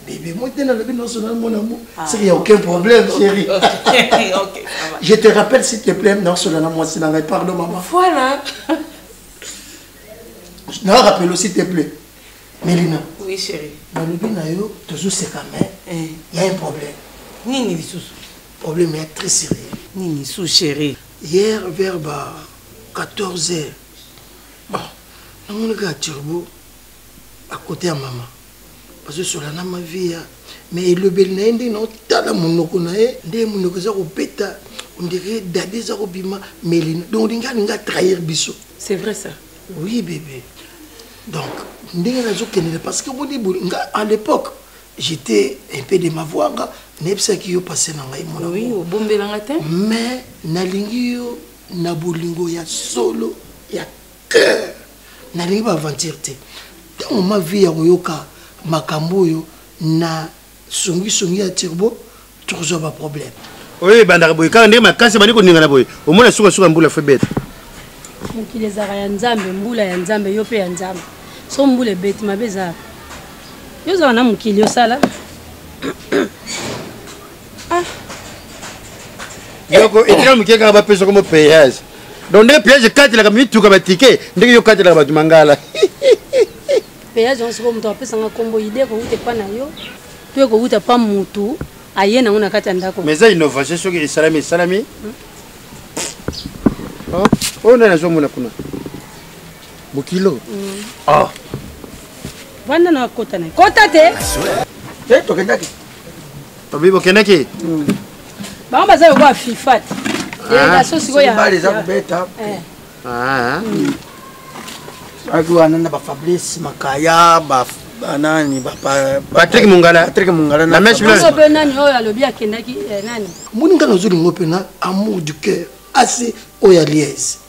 bébé, moi, je te non, cela mon amour. Ah. C'est qu'il n'y a aucun problème, chérie. Ok, ok, ça va. Je te rappelle, s'il te plaît, non, cela moi, c'est la pardon, maman. Voilà. Je te rappelle, s'il te plaît. Mélina. Oui, chérie. Nalobi na yo, tozoseka, mais il y a un problème. Nini lisusu? Problème est très sérieux. Nini lisusu, chérie? Hier, vers bah, 14h, bon, namoni kaka Turbo à côté ya mama bazosola na mavia, mais elobeli na ye ndenge naotala monoko na ye, ndenge monoko eza kobeta, ondire dadi eza kobima. Melina, donc olingi alingi atrahir biso. C'est vrai ça? Oui, bébé. Donc ndenge nazokendele, parce que omoni nga à l'époque j'étais un peu de mavwanga, nayebisaki yo passé na ngai mona. Oui, obombelanga te. Mais nalingi yo na bolingo ya solo ya cœur, nalingi baaventure te. Ntango ma vie ya koyoka makambo oyo na songisongi ya Turbo, tokozwa baproblème. Oyo ebandaka boye kaka ndenge makasi ebandi koningana boye, omona sukasuka mbula fo ebeta. Mokili ezalaka ya Nzambe, mbula ya Nzambe, yo mpe ya Nzambe. So mbula ebeti mabe ezalaka, yo ozalaka na mokili osala. Yoko etikala moke kaka bapesa komo péage. Donc ndenge péage ekatelaka mituka batike, ndenge yo katelaka bato mangala. Péage yango sikoyo moto apesanga nkombo ide ekowuta epa na yo to ekowuta pa motu aye nango na kati ya ndako. Mais eza innovation, soki esalami esalami. Oyo nde nazomona kuna bokilo. Ah. Vanda na kota na kota te. Te, tokendaki. Babi bokendaki. Bango baza lokola FIFA te, délégation sikoyo ya bale eza kobeta. Aki wana na bafabrice Makaya, banani, Patrick Mongala. Patrick Mongala. Na mèche blanche mpe nani oyo alobi akendaki nani. Moni nga nazolinga mpena amour du cœur assez oyo ya liaise,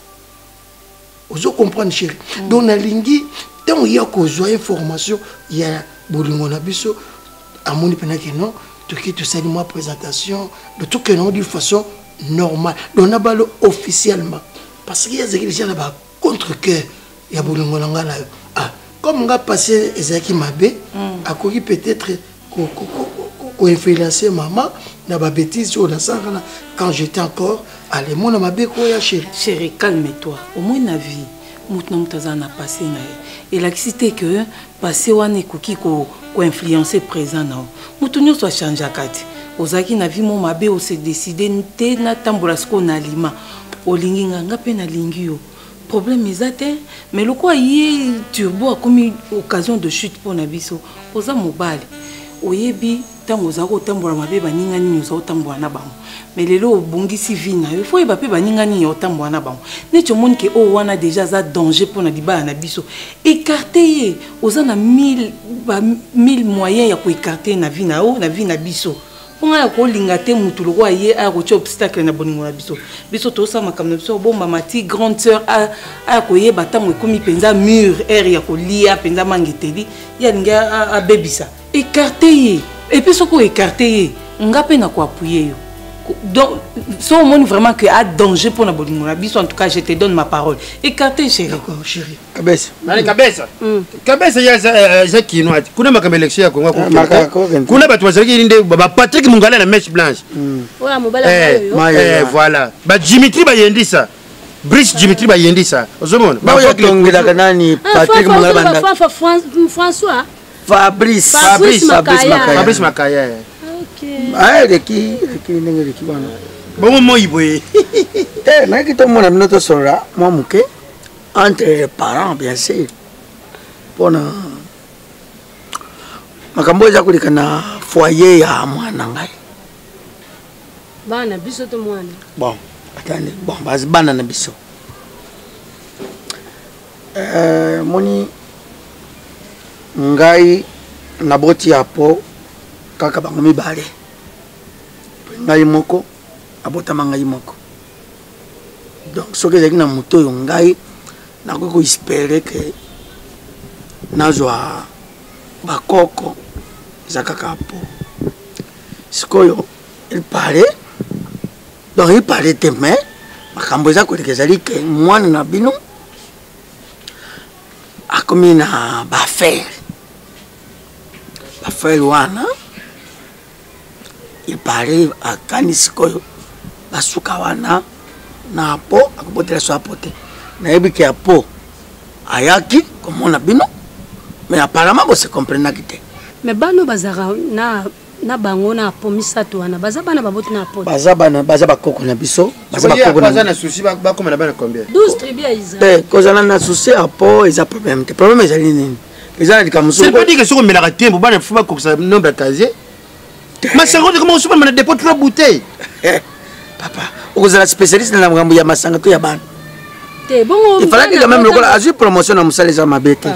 ozo comprendre, chéri? Donc nalingi ntango ya kozwa information ya bolingo na biso, amoni mpena ke non, toki tosali mwa présentation, donc tokende yango d'une façon normale, donc nabalo officiellement, parce que azalaki déjà na ba contre cœur ya bolingo na ngai na yo. Ah, comme nga passé ezalaki mabe, akoki peut-être koinfluencer mama na babétise oyo nasalaka na quand j'étais encore alemona mabe koya, chéri. Chéri, calme-toi. Au moins na vie, moto na moto aza na passé na ye. Elakisi te ke passé wana ekoki koinfluence présent na yo. Moto nyonso achangeaka te. Ozalaki na vie mo mabe, ose décide te natambola sikoyo na lima. Olingi nga, nga mpe nalingi yo, problème eza te. Mais lokola ye Turbo akomi occasion de chute mpo na biso, oza mobali, oyebi ntango ozala kotambola mabe, baninga nini oza kotambola na bango. Mais lelo obongisi vie na yo, fo oyeba mpe baninga nini otambola na bango. Neti omoni ke oyo wana déjà aza danger mpo na libala na biso, écarte ye. Oza na mille, ba mille moyen ya koécarte ye na vie na yo, na vie na biso, mpo ngai ya kolinga te motu lokola ye aya kotia obstacle na bolingo na biso. Biso tozosala makambo na biso obombama ti grande sœur aya koyeba. Ntango ekomi mpenza mur aire ya kolia mpenza mangeteli, ye alingi abebisa. Écarte ye, et puis soki oécarte ye, nga mpe na koappuyer yo. Donc so omoni vraiment que a danger mpo na bolingo na biso, en tout cas je te donne ma parole, écarté, chéri. D'accord, chéri. Kabesa nani? Kabesa, kabesa ye aza kinois te. Kuna makambo élection ya Kongo akokende kuna, bato bazalaki nde baPatrick Mongala na mèche blanche. Oyo mobali. Eh, voilà, baDimitri Bayendisa, Brice Dimitri Bayendisa, ozomona. Batongelaka nani? Patrick Mongala banda. François. Fabrice. Fabrice Makaya. Fabrice Makaya. Ah, eleki eleki ndenge eleki wana. Bongo moi boye. Te, nayaki tomona bino, tosolola mwa moke entre les parents, bien sûr, mpona makambo oyo eza koleka na foyer ya mwana ngai. Bana biso to mwana? Bon, atandi, bon, bazi bana na biso. Moni ngai naboti ya po kaka bango mibale, ngai moko abotama ngai moko. Donc soki ezalaki na moto oyo ngai nakoki koespérer ke nazwa bakoko, eza kaka po sikoyo il paraît, donc il paraît te, mais makambo eza koleka ezali ke mwana na bino akomi na baaffaire. Baaffaire wana, il paraît akani sikoyo basuka wana na po akobotela so apo te. Nayebi ke apo ayaki komona bino, mais apparemment bose comprenaki te. Mais bana bazalaka na bango na apo misato wana, baza bana baboti na apo? Baza bana, baza bakoko na biso, baza bakoko na baza na souci bakoma na bana combien? 12 tribus ya Israël. Te, kozala na souci apo eza problème te. Problème ezali nini? Eza na likambo. C'est pas dire que soki omelaka tembo, bana fo bakokisa nombre ya casier. Masanga oyo koma osomba na dépôt trois bouteilles. Papa, okozala spécialiste na makambo ya masanga to ya bana? Te, bongo. Il fallait quand même lokola azwi promotion na mosala, eza mabe te.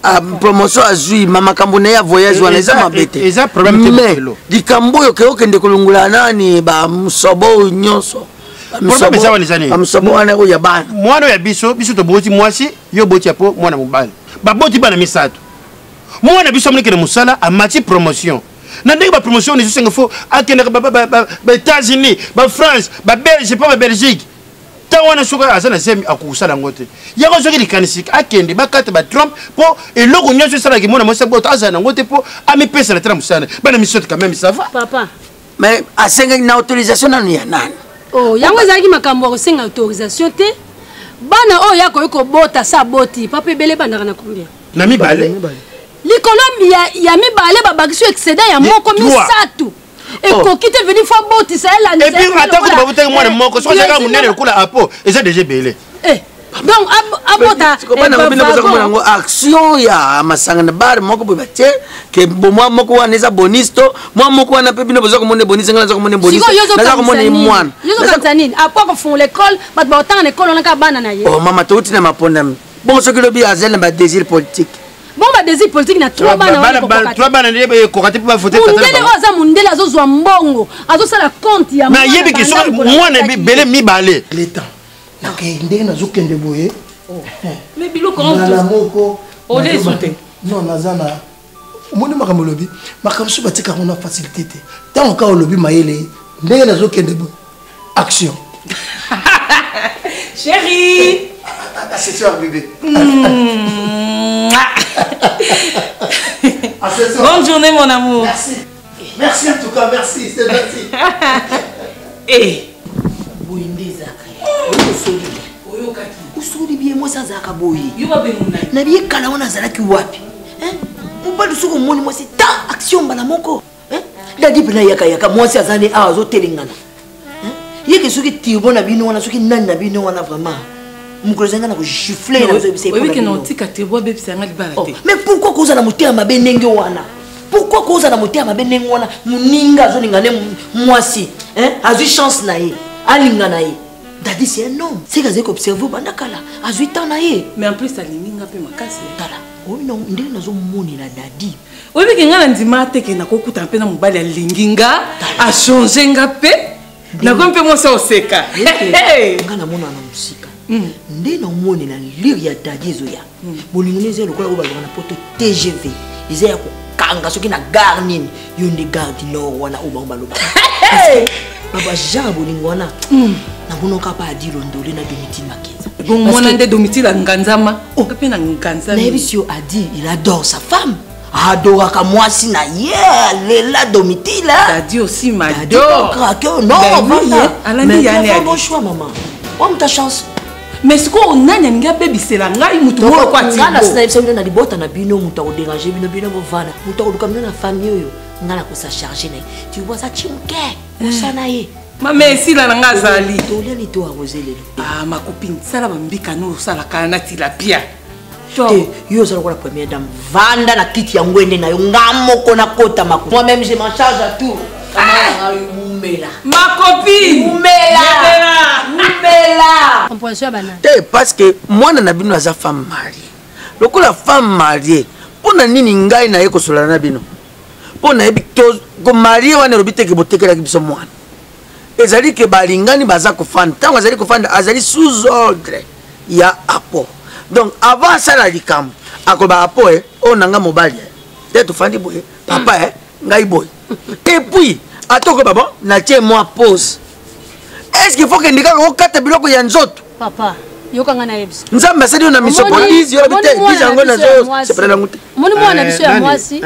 Ah, promotion azwi, ma makambo na ye ya voyage wana eza mabe te. Eza problème te. Mais likambo oyo ke okende kolongola nani, bamusobo oyo nyonso. Problème eza wana eza nini? Bamusobo wana oyo ya bana. Mwana oyo ya biso, biso toboti mwasi, yo oboti ya po mwana mobali, baboti bana misato. Mwana biso amonekende mosala, amati promotion na ndenge bapromotion wana ezosenga fo akendaka baÉtats-Unis, baFrance, baBelge mpo baBelgique. Ntango wana soki aza na zemi, akokosala yango te. Yango soki likanisi akende bakata batrompe mpo eloko nyonso esalaki mwana mwasi abota azala nango te, mpo amipesa na te na mosala, bana misato quand même, ça va. Papa. Mais asengaki na autorisation nanu ya nani? Oh, yango ezalaki makambo ya kosenga autorisation te. Bana oyo ya koki kobota sa aboti, papa, ebele ebandaka na combien? Na mibale. Likolo ya mibale babakisi excédent ya moko, misato ekoki te. Veni fo abotisa. Et puis ata kutu babotaki mwana moko, soki azalaka monene lokola apo, eza déjà ebele. Donc abota. Bana bino boza komona yango action ya masanga na bar moko boye, batie ke mwa moko wana eza bonus to mwa moko wana mpe bino boza komona bonus, ngai naza komona bonus, naza komona mwana. Yozokanisa nini? Apo akofungola ekole, bato bakotanga na ekole wana kaka bana na ye. Oh mama, touti na mapondami. Bongo soki lobi azali na badésir politique? Bon, badésir politique na trois bana? Trois bana nde ekoka te mpo bavote. Mundele oyo aza mundele, azozwa mbongo, azosala compte ya mais ayebi ke soki mwana ebele mibale. Leta nakei ndenge nazokende boye. Mais biloko mbala moko. Olesu te. Non, naza na omoni makambo olobi, makambo so batikaka na facilité te. Ntango kaka olobi mayele, ndenge nazokende boye, action. Chérie. Accessoire bébé. Bonne journée, mon amour. Merci, merci en tout cas, merci, c'est gentil. Eh. Boye nde ezalaka osoli, osoli bien. Mwasi azalaka boye na biye kala wana azalaki wapi? Mobali soki omoni mwasi ta action mbala moko. Dadi mpena yakayaka, mwasi aza ne awa azotelengana yeke. Soki tirbo na bino wana, soki nani na bino wana, vraiment mokolo ezanga na kogifle. Oyebi na otika tirbo abebisa yanga libala te. Mais pourquoi kozala motema mabe ndenge wana? Pourquoi kozala motema mabe ndenge wana? Moninga azolinga nde mwasi, azwi chance na ye, alinga na ye. Dadi c'est un homme, seke azali koobserve banda kala, azwi temps na ye. Mais en plus alingi nga mpe makasi. Tala oyo ndenge nazomonela Dadi. Oyebiki nga na ndima te ke nakokutana mpe na mobali alingi nga, achange nga mpe nakomi mpe mwasi oseka. Nga namona na mosika nde namonela lire ya Dadi ezoya. Bolingo eza lokola oyo balobaka na poto TGV, eza ya koka. katanga soki na gare nini yo nde gare du nord wana oyo bango balobaka babagenre bolingo wana namonaka pa adi londole na domitile makenza bomona nde domitile anganzama mpe na nganzama nayebisi yo adi il adore sa femme adoraka mwasi na ye alela domitile dadi aussi m'adore non oui, alandi yani mais bon choix maman oyo ta chance mais sikoyo nani alingi abebisela ngai motu moko atinga nayebisa bino na libota na bino moto akoderange bino bino bovanda moto akoluka bino na famille oyo ngai nakosa charge na ye tu vois aza chimuke kosana ye mama esila na ngai azali toliani to arose lelo ah makopine sala bambika no osalaka na tilapia te yo oza lokola première dame vanda na kiti ya ngwende na yo nga moko nakota mako moi même je m'en charge à tout umela ma copine umela umela composition ya banani te parce que mwana na bino aza femme mariée lokola femme mariée mpo na nini ngai naye kosolola na bino mpo nayebi komarie wana elobi te ke botekelaki biso mwana ezali ke balingani baza kofanda ntango azali kofanda azali sous ordre ya apo donc avant asala likambo akoloba apo e oyo na ngai mobali e te tofandi boye papa e ngai boye et puis ata okoba bon natie mwa pause est ce qu'il faut kende kaka okata biloko ya nzoto papa yokanga nayebisa nzambe asali yo na miso po 10 yo te 10 yango nazosepela yango te omoni mwana na biso ya mwasi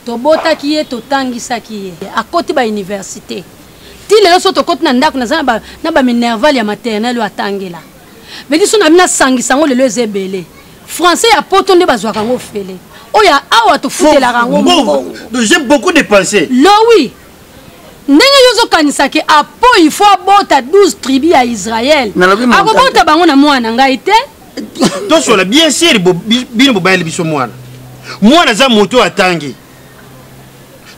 tobotaki ye totangisaki ye akoti bauniversité ti lelo so tokoti na ndako naza na baminerval ya maternel oyo atangela mais biso na bino asangisa yango lelo eza ebele français ya poto nde bazwaka yango ofele oyo awa tofutelaka yango mbongo j'ai beaucoup dépensé lowi ndenge yo ozokanisa ke apo il faut abota 12 tribu ya israel akobota bango na mwana ngai te tosola bien sûr bino bobayeli biso mwana mwana aza moto oyo atangi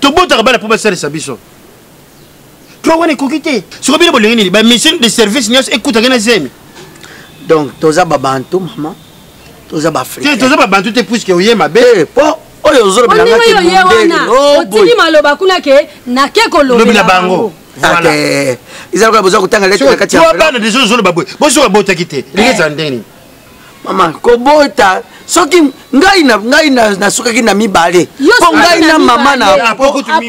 tobotaka bana mpo basalisa biso trois wana ekoki te soko bino bolingi nini bamission de service nyonso ekutaki na zemi donc toza babantu mama toza baafricain toza babantu te puiske oye mabe po oyo ozolobela nga te mundele otiki maloba kuna ke nake kolobela bango eza lokola boza kotanga lettre na kati ya bana deja ozoloba boye bosoka botaki te elingi ezala ndenge nini mama kobota soki ngai ngai nasukaki na mibale mpo ngai na mama na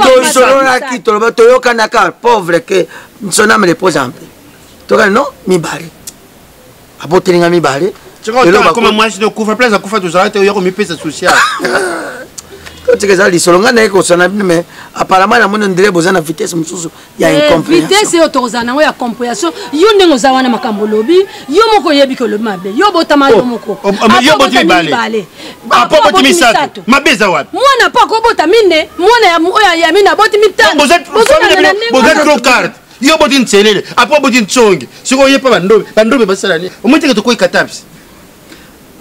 tosololaki toloba toyokanaka pauvre ke son ame repose en paix tokani non mibale aboteli nga mibale koma mwasi tokufa place akufa tozala te oya komipesa social totika eza lisolo ngai naye kosana bino mais apparemment namoni ondire boza na vitesse mosusu ya incompréhension vitesse oyo tokozala nango ya compréhension yo ndenge oza wana makambo olobi yo moko oyebi ke olobi mabe yo botama yo moko yo boti mibale apo boti misato mabe eza wapi mwana mpo akobota mine mwana oyo ya mine aboti mitano boza trop carte yo boti nselele apo boti nsongi sikoyo ye mpa bandobe bandobe basala nini omoni teke tokoyi katabisi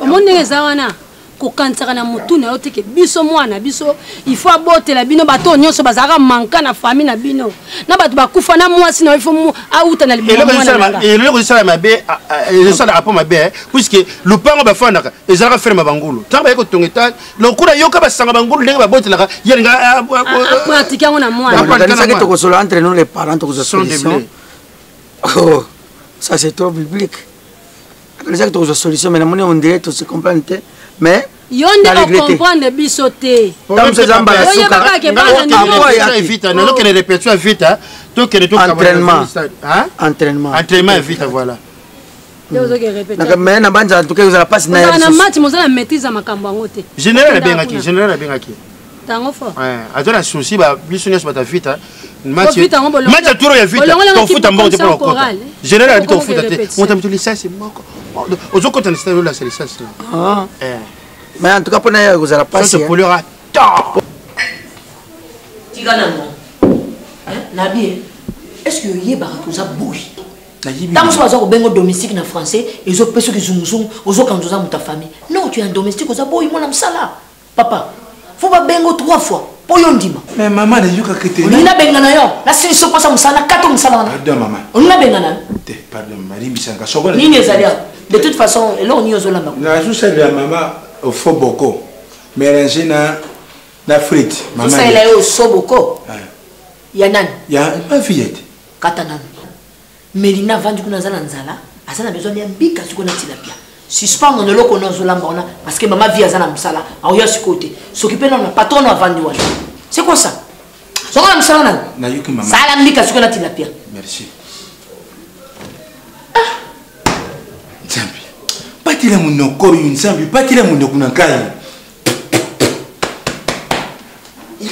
omoni ndenge eza wana kokanisaka na motu na yo te ke biso mwana biso il faut abotela bino bato oyo nyonso bazalaka manka na famille na bino na bato bakufa na mwasi na yo il faut auta na libeloko ezosala mabe ezosala apo mabe puiske lupango bafandaka ezalaka ferme bangulu ntango baye kotonga etage lokola yoka basanga bangulu ndenge babotelaka ye alinga apratike yango na mwanakanisaki tokosola entre nous les parents tokozwa solution oh, ça c'est trop biblique nakanisaki tokozwa solution mais namoni on dirait tose comprendre te mais yo nde ocomprendre biso te nazokende répétition ya vita tokende entraînement entraînement entraînement ya vita voilà mais na banza en tout cas ezala mpasi na match moza na maîtrise ya makambo yango te général abengaki général abengaki tango fort aza na souci biso nyonso bato ya vita match ya turo ya vita tofuta mbongo te mpona kokota général abi tofuta te moto moto lisasi moko ozokota na stade olasa lisasi mais en tout cas mpona ye ekozala mpasi polera tika nango nabi est ce que oyebaka toza boyi ntango mosusu baza kobenga domestique na français ezopesa soki zunguzungu ozokanza oza moto ya famille non tu es un domestique oza boyi mwana mosala papa fo babenga trois fois mpo yo ndima mais mama nayokaka te olingi nabenga na yo nasilisi mposa mosala nakata mosala wana pardon mama olingi nabenga na yo te pardon mama limbisanga soko nini ezali awa de toute façon eloko nini ozolamba nazosalela mama ofo boko mélange na na frite osalela yo osoboko ya nani ya ma fillette kata nanu melina avandi kuna aza na nzala aza na besoin ya mbika sikoyo na tilapia. Suspendre na eloko na ozolamba wana parce que mama vie aza na mosala aoya sikoyo te. Soki mpe nano patron avandi wana. C'est quoi ça? Zonga na mosala na yo. Nayoki mama. Sala mbika sikoyo na tilapia. Merci. Nzambe. Batela monoko oyo Nzambe, batela monoko na ngai.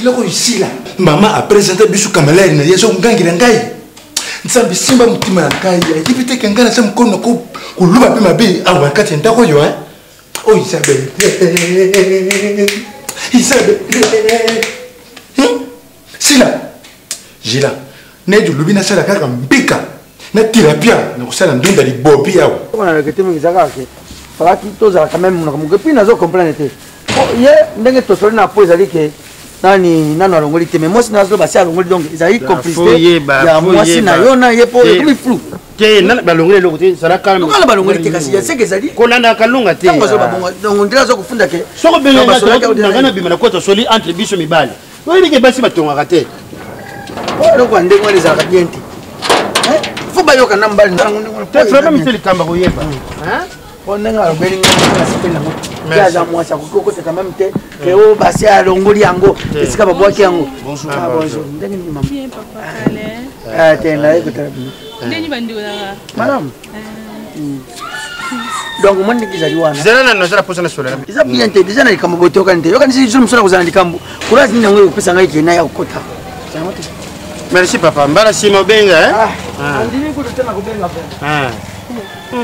Eloko esila. Mama apresente biso kamalere na ye azongangela ngai. Nzambe simba motima na ngai. Ayebi te ke ngai naza mokolo na koloba mpe mabe awa na kati ya ndako oyo. Oh Isabelle. Isabelle. Sila. Gila. Neti olobi nasala kaka mbika na tilapia na kosala ndunda libobi awa. Wana regretter mingi eza kaka ke falaki tozala quand même monoko moke puis nazo comprendre te po ye ndenge tosoli na po ezali ke nani nano alongoli te mais mwasi na azoloba se alongoli donc ezali complicité ya mwasi na yo na ye po ekomi flou te nana balongoli eloko te zala calme lokala balongoli te kasi ya seke ezali kolanda kalunga te ntango azoloba bongo donc ondire azo kofunda ke soko benga na bima na kota soli entre biso mibali oyebi ke basi batongaka te eloko ya ndenge wana ezalaka bien te fo bayoka na mobali te vraiment mise likambo koyeba po ndenge alobeli ngai nasepeli nango te aza mwasi akoki kokota quand même te ke oyo basi alongoli yango esika babwaki yango bonjour ndenge nini mama te naye kotala bino malamu donc omoni ndenge ezali wana zela nano nazala mposa nasolola eza bien te deja na likambo boye toyokani te yokanisi jour mosusu nakozala na likambo courage nini yango ekopesa ngai kena ya kokota yango te merci papa mbala nsima obenga andimi kutu te nakobenga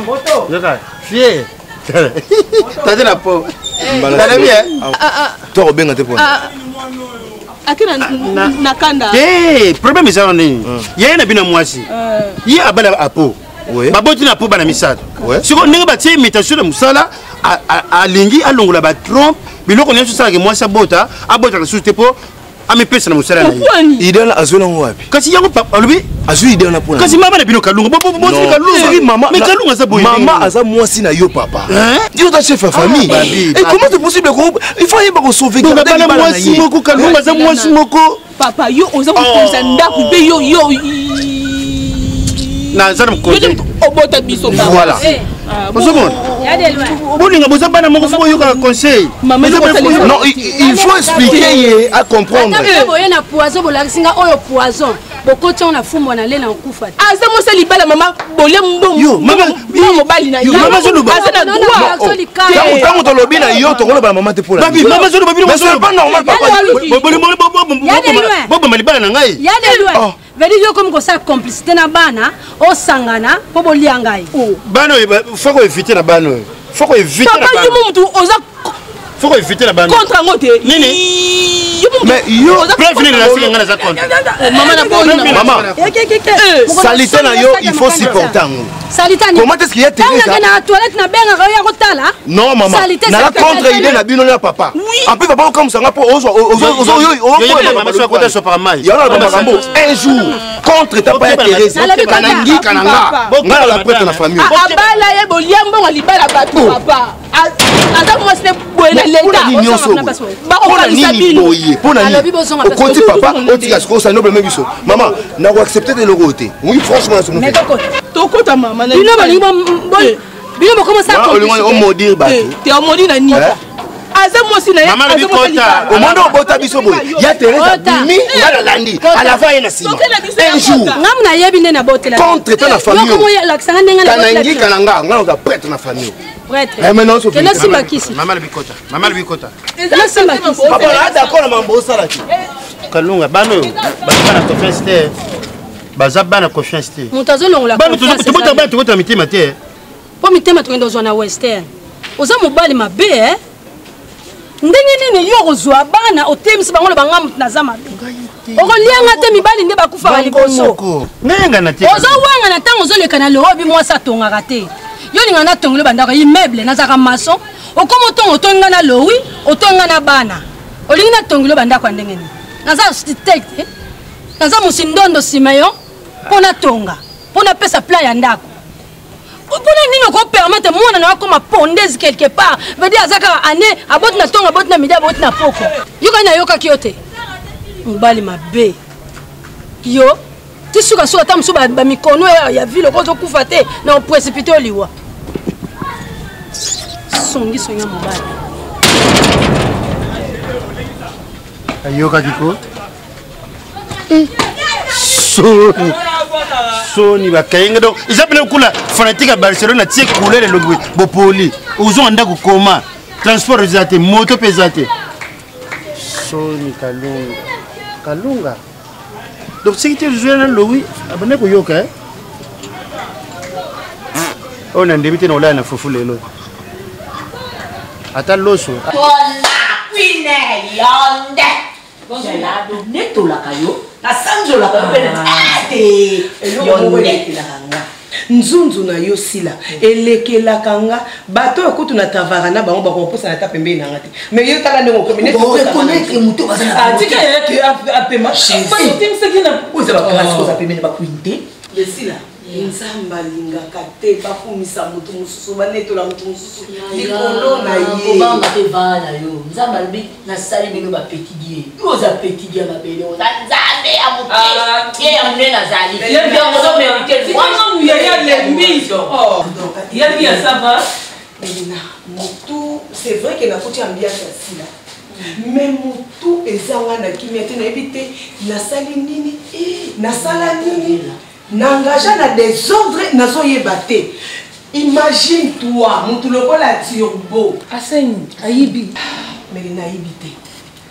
moto yoka fie tate na po tala bien to kobenga te pona ake na kanda te problème eza wana nini yeye na bino mwasi ye abala apo baboti na po bana misato sikoyo ndenge batie imitation na mosala alingi alongola batrompe biloko nyonso esalaka mwasi abota abotaka lisusu te mpo amipesa na mosala na ye idée wana azwi nango wapi kasi yango alobi azwi idée wana mpona kasi mama na bino kalunga bozwi kalunga mais kalunga aza boye mama aza mwasi na yo papa yo oza chef ya famille et comment c'est possible il faut ayeba kosauvegarder libala mwasi moko kalunga aza mwasi moko papa yo oza mokonzi ya ndako mpe yo yo naza na mokonzi obota biso voilà ozomona bolinga boza bana moko fo boyokaka conseil non il faut expliquer ye à comprendre boye na poison bolakisi nga oyo poison bokoti yango na fumbwa na lela nkufa aza mwasi ya libala mama bolia mbongo mobali na ye aza na droit ntango tolobi na yo tokoloba na mama te mpo pas normal papa boboma libala na ngai ya de loin vedi yo komi kosala complicité na bana osangana mpo bolia ngai bana oyo faut koevite na bana oyo faut koevite papa yo mo mutu oza faut koevite na bana contre yango te nini mais yo preuve nini nasiki ngai naza contre mama na boni mama salite na yo il faut supporter yango comment est-ce qu'il y a Teresa na toilette na bengaka yo ya kotala non maman nala contre idée na bino na papa en plus papa okamwisa nga mpo ozoyoyana makambo un jour contre ta pa ya Teresa kanangika na nga nga na la prêtre na famille abala ye bolia mbongo libala bato papa aza mwasi ne boye na leta nyonso mpona nini boye mpona nini okoti papa otika sikoyo osali nobleme biso mama nakoaccepte te eloko oyo te oui franchement tokota mama bino balingi bino bokomosaaomodire bato te omodire na nini aza mwasi na ye omoni obota biso boye ya teresa bimi nga nalandi alava ye na nsima un jour ngamu nayebi nde nabotela contre ta na famille lakisanga ndenge kanangika na nga nga naza prêtre na famille prêtre Eh, maintenant, kende osimba kisi mama lobi kota mama lobi kota kende osimba kisi papa na d'accord na mambo osala te kalunga bana oyo baza bana confiance te baza bana confiance te moto azolongola tobota bana tobota mitema te mpo mitema tokende ozwa na western oza mobali mabe eh? ndenge nini yo okozwa bana otemisi bango na banga moto naza mabe okolianga te mibali nde bakufaka liboso ozowanga na ntango ozoleka na loro obi mwasi atongaka te yo olinga natongelo bandako immeuble nazalaka maçon okoma otonga otongi nga na lowi otongi nga na bana olingi natongelo bandako ya ndenge nini naza architecte naza mosindondo nsima yo mpo natonga mpo napesa plan ya ndako mpona nini okopermettre mwana na yo akoma pondese quelque part veut dire aza kaka année aboti na ntongo aboti na midi aboti na poko yokani nayokaki yo te mobali mabe yo ti sukasuka ata mosusu bamikono ya ville oko ozokufa te na oprécipité oliwa. Songi songi ya mobali. Ayokaki ko eh, soni soni bakaye nga donc eza pene okula fanatique ya barcelone atie couleur elongi bopoli ozonga ndako koma transport eza te moto mpe eza te soni kalunga kalunga donc soki te ozwi na lowi abandaki koyoka eh? oyo nandimi te na kolala na fufu lelo ata loso netolaka yo nasanzolaka mpe te eloko moko elekelaka nga nzunzu na yo sila elekelaka nga bato oyo kutu na travara na bango bakokosana ata pembeni na nga te mais yo tala ndenge okomi oreconnaître moto atika yake apema oza bagrâce oza pembeni bakwini te esila nzambe alingaka te bakumisa moto mosusu banetola moto mosusu likolo na yekobanga te vaa na yo nzambe alobi nasali bino bapetit die yo oza petit die ya mabele oza nzambe ya moke ah. ye ya monene azali Melina, mutu c'est vrai que nakoti ambiance ya sila mais mutu eza nga na kimia te nayebi te nasali nini nasala nini na engagea na desordre nazoyeba te imagine toi mutu lokola turbo aseni ayibi melina ayibi te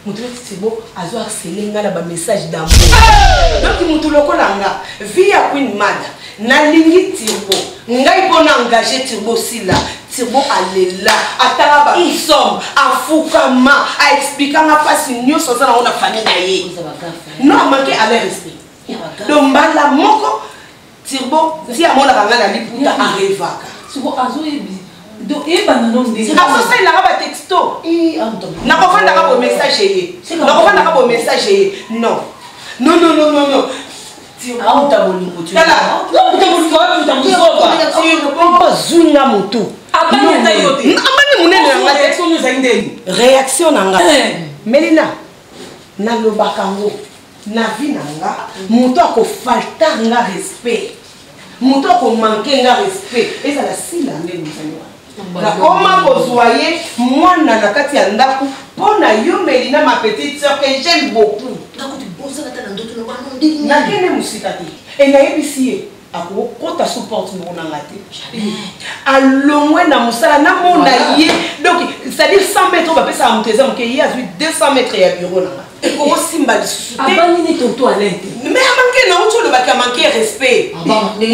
moto neti turbo azo harcele nga na bamessage d'amour donc moto lokola nga vie ya queen mada nalingi turbo ngai mpo na engage turbo sila turbo alela atanga basomme afukama aexplika nga mpasi nyonso aza nango na famille na ye non amanke alain respect donc mbala moko turbo ti amonaka ngai na liputa arevaka azosalelaka batexto nakofandaka bo message eye nakofandaka bo message eye non non non non non non azwi nga motu abani monene na nga réaction na nga melina nalobaka yango na vie na nga moto akofaltar nga respect moto akomanke nga respect ezala sila nde mozali wana nakoma kozwa ye mwana na kati ya ndako mpo na yo melina ma petite sœur que j'aime beaucoup nakende mosika te e nayebisi ye akokota sous porte moko na nga te alongwe na mosala namona ye donc c'est-à-dire 100 mètre oyo bapesaka moto eza moke ye azwi 200 mètre ya bureau na nga ekokosimba lisusu teabanini tonto alain te mais amanke nauti olobaki amanke respect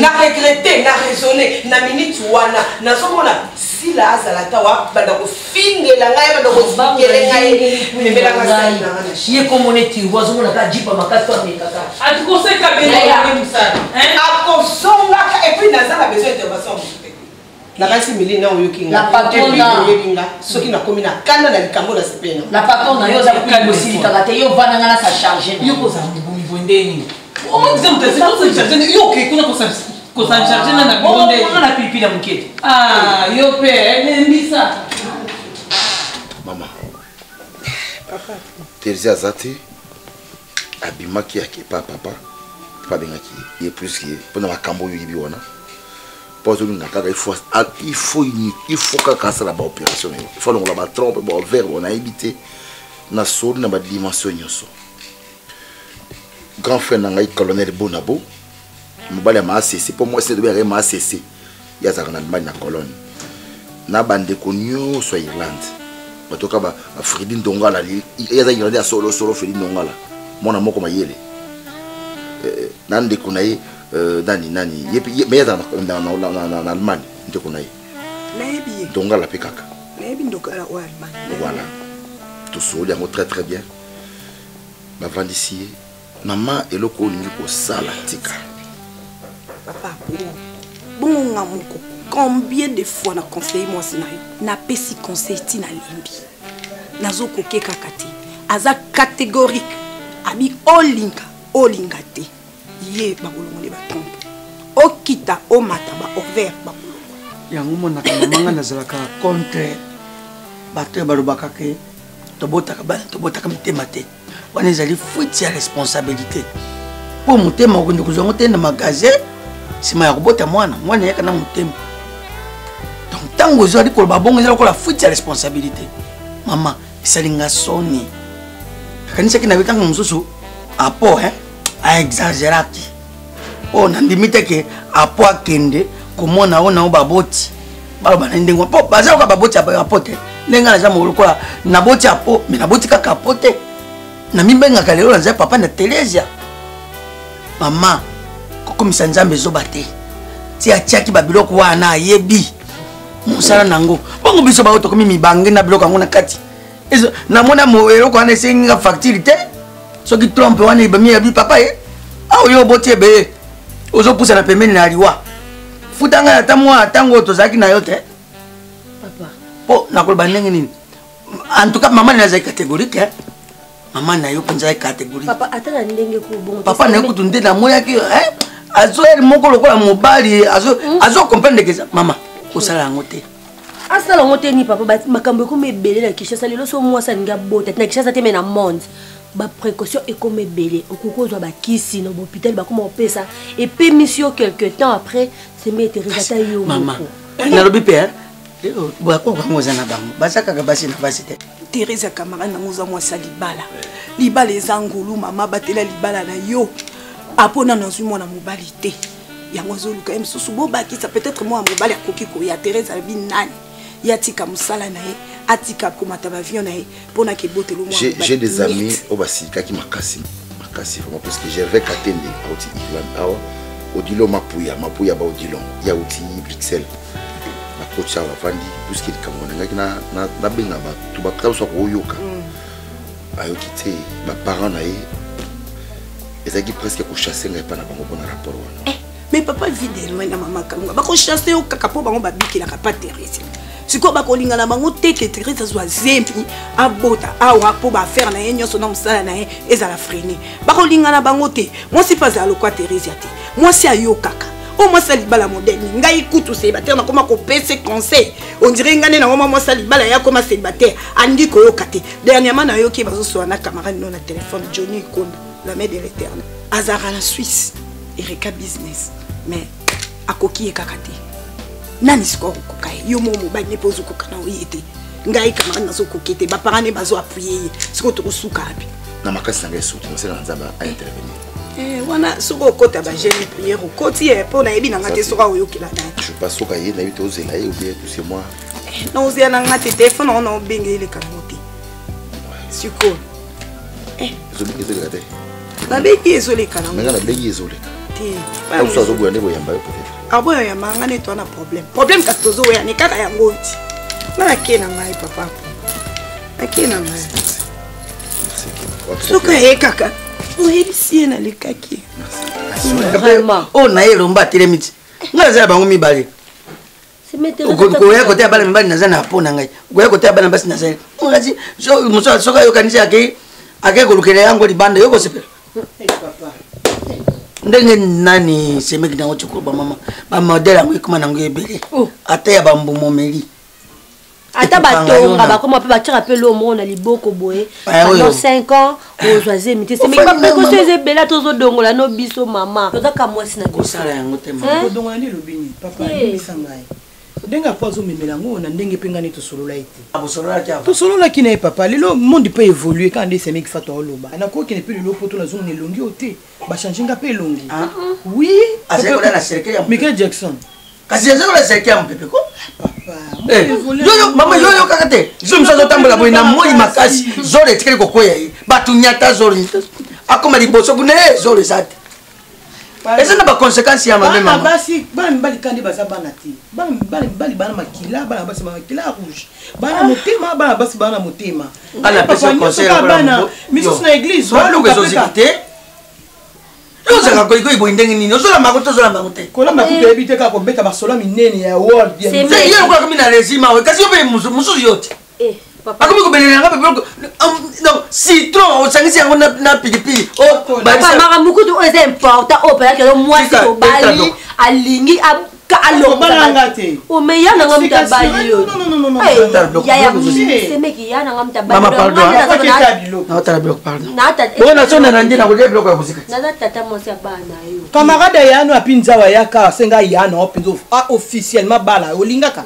na regrete na raisonne na minute wana nazomona sila azala ta wabanda kofingela ngai abanda kozikele ngai memelanga sali na ngai ye komona etirwa azomona kaka jipa makasi to amekaka akozongaka epuis naza na besoin intervention ya motu te nakanisi mili na oyoki ngaoyebi nga soki nakomi na kanda na likambo na sepena la patron na yo oza kosilikaka te yo vanda nga na sa charge yo kozala mobomi boye ndeni yo oke kuna kosancharge na na bino nde na pilipili ya moke te yo mpe lembisa mama terzi aza te abimaki akepa papa mpe abengaki ye plus ke mpo na makambo oyo oyebi wana mpo azolinga kaka il faut kaka asala baopération na ye il faut alongola batrompe baovere bo nayebi te na soli na badimension nyonso grand frère na ngai colonel bonabo mobali ya maasese mpo mwasi tobengaka ye maasese ye azalaka na allemagne na cologne na bandeko nyonso ya irlande bato kaka bafredi ndongala ye aza irlande ya solosolo fredi ndongala mwana moko mayele eh, eh, na ndeko na ye euh, nani nani me ye azala na allemagne ndeko na ye nayebi ye ndongala mpe kaka nayebi ndongala oyo allemagne voilà tosoli yango très très bien bavandisi ye mama eloko olingi kosala tika papa bongo nga moko combien de fois na conseille mwasi na yo napesi conseil ti nalembi nazokoke kaka te aza catégorique abi olinga olinga te ye bakolongole batrompe okita omata baover bakolongola yango monaka mama nga nazalaka contre bato oyo balobaka ke tobotaka bana tobotaka mitema te wana ezali fuite ya responsabilité mpo motema okende kozwa yango te na magasin nsima ya kobota mwana mwana eyaka na motema donc Ntango ozali koloba bongo eza lokola fuite ya responsabilité. Mama, esali nga soni. Nakanisaki na ntango mosusu apo hein, aexageraki. Oyo nandimi te ke apo akende komona oyo na oyo baboti baloba na ndenge mpo baza lokola baboti ya apo te. Ndenge nga naza lokola naboti apo, me naboti kaka apo te. Namibengaka lelo naza papa na Telesia. Mama, kokomisa Nzambe zoba te. Ti atiaki babiloko wana ayebi mosala na yango. Bongo biso baoyo tokomi mibange na biloko yango na kati. Namona eloko wana esengi nga facture te. Soki trompe wana ebami yabi papa ye. Awa yo oboti ebele. Ozopusa na pembeni na liwa. Futa ngai ata mwa ntango oyo tozalaki na yo te. Papa. Po nakoloba ndenge nini? En tout cas, mama na azali catégorique hein. Mama na yo mpenza ye catégorie. Papa ata na ndenge ko bongo. Papa na ye kutu nde namonaki hein, azoyeli moko lokola mobali azo azo comprendre que mama kosala yango te. Asala yango te ni papa, makambo ekomi ebele na Kinshasa lelo so mwasi alingi abota na Kinshasa te mais na monde. Ba précaution ekomi ebele, okoki kozwa bakisi na hôpital bakoma kopesa epemisi yo quelque temps après sembe etereza ata yo mama. Nalobi mpe hein, bakoko yango oza na bango baza kaka basi na basi te. Therese ya camarade nango oza mwasi ya libala. Libala eza ngolu mama, batela libala na yo. Apo nano azwi mwana mobali te. Yango azoluka ye mosusu bobakisa peut-être mwana mobali akoki koya. Therese alobi nani? Ye atika mosala na ye, atika komata ba avion na ye mpona kebotelo mwana mobali. J'ai des amis oyo basilikaki makasi makasi vraiment parce que Gervais Katende auti Irlande awa, Odilon Mapuya, Mapuya ba Odilon ya auti Bruxelles. Bakoti awa bavandi puisque likambo na ngaki nabenga bato bato biso akoyoka. Ayoki te baparent na ye ezalaki presque kochasse ngai epai na bango mpona rapport wana. Mais papa vide loin na mama Kalunga bakochasse yo kaka mpo bango babikelaka pa Therese. Sikoyo bakolinga na bango te ke Therese azwa zembi abota awa mpo baaffaire na ye nyonso na mosala na ye ezala freine. Bakolinga na bango te. Mwasi mpe azala lokwa Therese te. Mwasi ayokaka. Oyo mwasi ya libala modèle nini? Ngai kutu célibataire nakoma kopesa conseil. On dirait ngai nde nakoma mwasi ya libala ye akoma célibataire. Alingi koyoka te. Dernièrement nayoki ye bazosola na camarade no na téléphone Johnny Ikonda, la main de l'éternel. Azalaka na Suisse, Erika business, mais akoki ye kaka te. Nani sikoyo akokoka ye? Yo moko mobali ne mpe ozokoka na oye te. Ngai camarade nazokoki te, baparent ne bazo appuyer ye. Sikoyo tokosuka wapi? Na makasi na ngai soki nasala na Nzambe a intervenir. Wana soki okota ba jeune prière okoti ye mpo nayebi na nga te soki akoyokela na ye. Je passe soki aye nayebi te ozela ye ou bien tout c'est moi. Naozela na nga te, telefone yango naobenga eleka yango te. Sikoyo. Ezobenga ezoleka te. Nabengi ezoleka nango. Nga nabengi ezoleka. Te. Ntango mosusu azoboya nde koyamba yo peut-être. Aboya yamba nga nde toa na problème. Problème kasi tozoweya ne kaka yango ti. Nga nake na ngai papa. Nake na ngai. Soki aye kaka oyebisi ye nalekaki. Vraiment. Oyo na ye elomba atelemi ti. Nga naza ya bango mibale. Okoya kote ya bana mibali naza na po na ngai. Okoya kote ya bana basi naza. Kasi mosusu soki ayokanisi akei akei kolukela yango libanda yo kosepela. Ndenge nani semeki nango tokoloba mama bamodele yango ekoma nango ebele ata ya bambuma omeli. Ata batonga bakoma mpe batiaka mpe lo moko na liboko boye pendant 5 ans ozwa zemi te. Semeki baprécaution eza ebele ata ozodongola no biso mama tozaka mwasi na biso. Kosala yango te mama. Kodongola nde elobi nini papa? Alimbisa ngai ndenge apo azomemela yango na ndenge mpe ngai nde tosolola ye te. Bosololaki avant? Tosololaki na ye papa. Lelo monde mpe évolue kaka nde semeki fato aoloba. Nakokende mpe lelo poto nazonga na elongi oyo te. Bachange nga mpe elongi. Oui. Azali kolia na cercueil ya Michael Jackson. Kasi azali kolia cercueil ya mopepe ko? Yoyo mama yoyo kaka te. Zo mosusu azotambola boye na moi makasi. Zolo etikali kokweya ye. Bato nyata zolo. Akoma liboso kuna ye zolo eza te. Eza na ba conséquences ya mabe mama. Bana basi, bana mibali kandi baza bana te. Bana mibali mibali bana makila, bana basi bana makila rouge. Bana motema, bana basi bana motema. Bana pesa conseil bana misusu na église. Ba biloko ezoziki te. Yo ozalaka koyikoyi boye ndenge nini? Ozolamba yango te, ozolamba yango te. Kolamba kutu oyebi te, kaka kobeta basola minene ya world. Ye lokola akomi na régime awa, kasi yo mpe mosusu yo te. Akomi kobelela yanga mpe biloko donc citron osangisi yango na pilipili. Papa makambo kutu oyo eza important oyo mpelaki yo mwasi mobali alingi alonga te. Ome ya nanga mutu abali yo. Yaya semeki ya nanga mutu abali. Mama pardon. Naotala biloko pardon. Bongo nazonda na nde nakolia biloko ya kozika. Naza tata mwasi ya bana yo. Camarade ya yano api nzawa yaka asenga yano mpenza officiellement bala olingaka.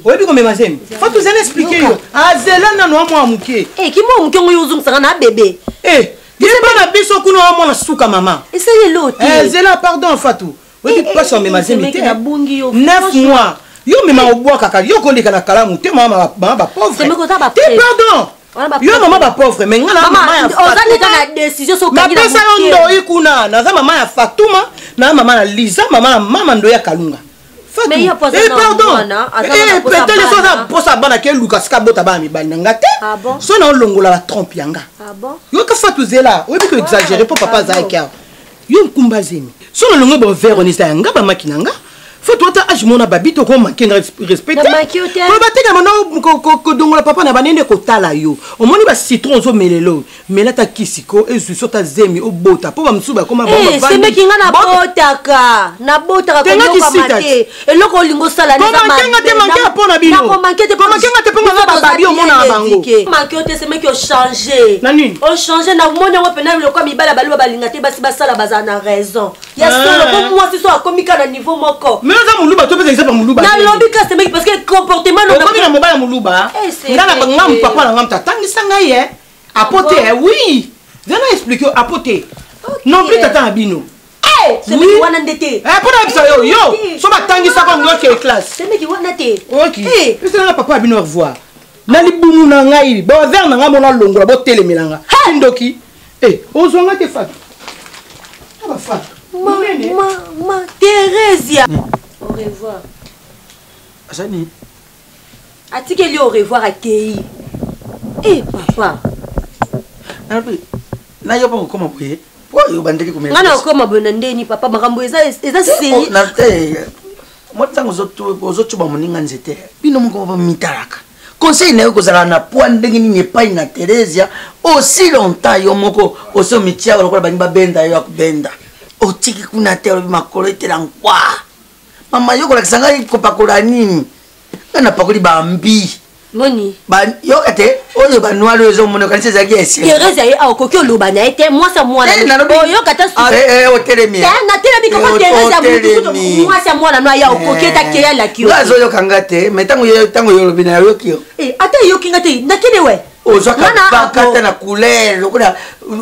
Oyebi komema zemi? Fatou zela expliquer yo. Azela nanu amwa moke. Eh, kimwa moke ngo yo ozongisaka na bebe. Eh, yeba na biso kuna amwana suka mama. Esali eloko te. Eh, zela pardon Fatou. Oyebi Eh, mpasi eh, omema eh, zemi te. semeki, nabungi yo. 9 mois. Yo mema obwakaka, yo koleka na kalamu te mama mama ba pauvre. Semeki, oza ba Te pauvre. pardon. Wana ba Yo pauvre. mama ba pauvre, mais nga na Mama, mama ya oza Fatuma. nde na décision soki okangi na Napesa yo moke. ndoi kuna, naza mama ya Fatuma, na mama na Liza, mama na mama ndoi ya Kalunga. Mais ye apo aza Eh, na pardon mwana, aza na Eh, posa petele so bana. aza posa bana ke luka sika bota bana mibali na nga te Ah bon? so na olongola ba trompe ya nga Ah bon? yoka fatu zela oyebi ko exagéré mpo papa azalaki awa yo nkumba zemi so nalongo bavere wana eza ya nga bamaki na nga fatu ata age mona babi to komanke na respect Na manke yo te. koloba te na banda kodongola papa na banende kotala yo omoni bacitron ozomelela oyo mela ata kisi ko ezwi so ata zemi obota mpo bamosusu bakoma bango Eh, bavandi. semeki nga nabotaka nabotaka Tenga konyokama kisita te eloko olingi osala Komanke nga te, manke ya mpo na bino. nakomanke te Komanke nga te mpo nga bababi omona na bango. manke yo te semeki ochange Na nini? ochange namoni yango mpena lokola mibali ya baluba balinga te basi basala bazala na raison ya Ah. solo po mwasi so akomi kaka na niveau moko mais oza moluba to pesa exemple ya moluba nalobi ka semeki parce que comportement okomi na mobali ya moluba Eh, c'est nga na nga vrai. papa na nga moto atangisa ngai ye apo te eh, oui zana explike yo apo te non plus tata na bino semeki wana nde te mpo na yebisa yo yo so batangisaka ngo okee classe semeki wana te ok esalanga papa ya bino au revoir na libumu na ngai bavere na ngai mona longola botelemela nga ndoki e ozwa nga te fatu aba fatu ma, ma, ma Theresia au revoir asani atikeli au revoir akei e papa nalobi na yo mpo kokoma boye po oyo obandeli komela nga na okoma boye na ndeni papa makambo eza eza seri Na te mwa ntango ozotuba moninga nzete bino moko bamitalaka conseil na yo kozala na poids ndenge nini epai na Theresia aussi longtemps yo moko osi omitia lokola balingi babenda yo ya kobenda otiki kuna te olobi makolo etela nkwa mama yo kolakisa ngai kopakola nini ngai napakoli bambi moni yoka te oyo banwali oyo ezomona okanisi ezalaki ya esengo Theresia ye awa okoki oloba na ye te mwasi ya mwana Eh, nalobi- oyoka ta Ah, eh, eh, otelemi. Te, natelemi koko Eh, Theresia mutu kutu otelemi. mwasi ya mwana no aya okoki ete akeya alaki yo nga azoyoka nga te mais ntango ntango yo olobi na yoki yo Eh, ata eyoki nga te nakende we ozwaka Nga na bakata na couleur lokola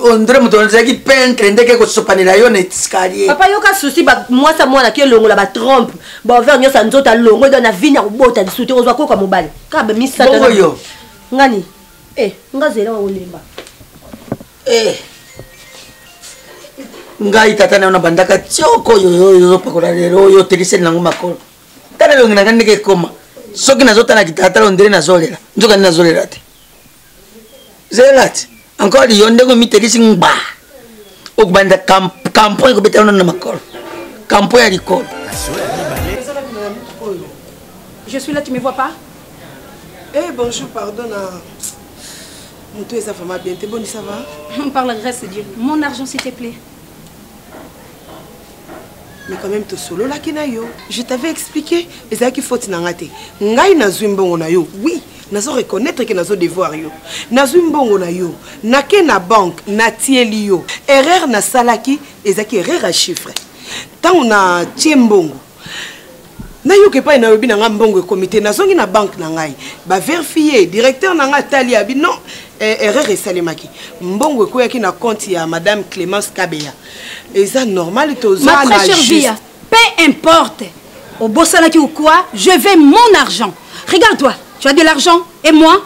ondre moto ozalaki peintre ndenge ekosopanela yo na escalier papa yoka susi mwasi ya mwana aki elongola batrompe baover nyonso ya nzoto alongo edo na vini ya kobota lisusu te ozwa koka mobali kaka bamisata Bongo yo? ngani e nga zela olemba Eh. ngai tata na yo nabandaka tioko oyo oyo ozopakola lelo oyo oteliseli nango makolo tala elongi na ngai ndenge ekoma soki nazotala kitatala ondire nazolela nzoka nde nazolela te zela te encore yo ndenge omitelisi ngba okobanda kampo ekobeta yo nano na makolo kampo ya likolo Je suis là, tu me vois pas Eh bonjour, pardon. Na... Moto eza vraiment bien. T'es bonne, ça va Par la grâce de Dieu. Mon argent, s'il te plaît. Mais quand même, tosololaki na yo. Je t'avais expliqué. ezalaki faute na nga te. Ngai nazwi mbongo na yo. Oui, nazo reconnaître que nazo devoir yo. Nazwi mbongo na yo. Nake na banque, natieli yo. Erreur nasalaki ezalaki erreur ya chiffre. Ntango natie mbongo nayoka epai nayobi na ngai mbongo ekomi te nazongi na banke na ngai baverifie directeur na ngai atali abi non eh, erreur esalemaki mbongo ekweyaki na compte ya madame Clémence Kabeya eza normal toza Ma na très chère juste Via, peu importe. Au Bossanaki ou quoi, je veux mon argent. Regarde-toi, tu as de l'argent et moi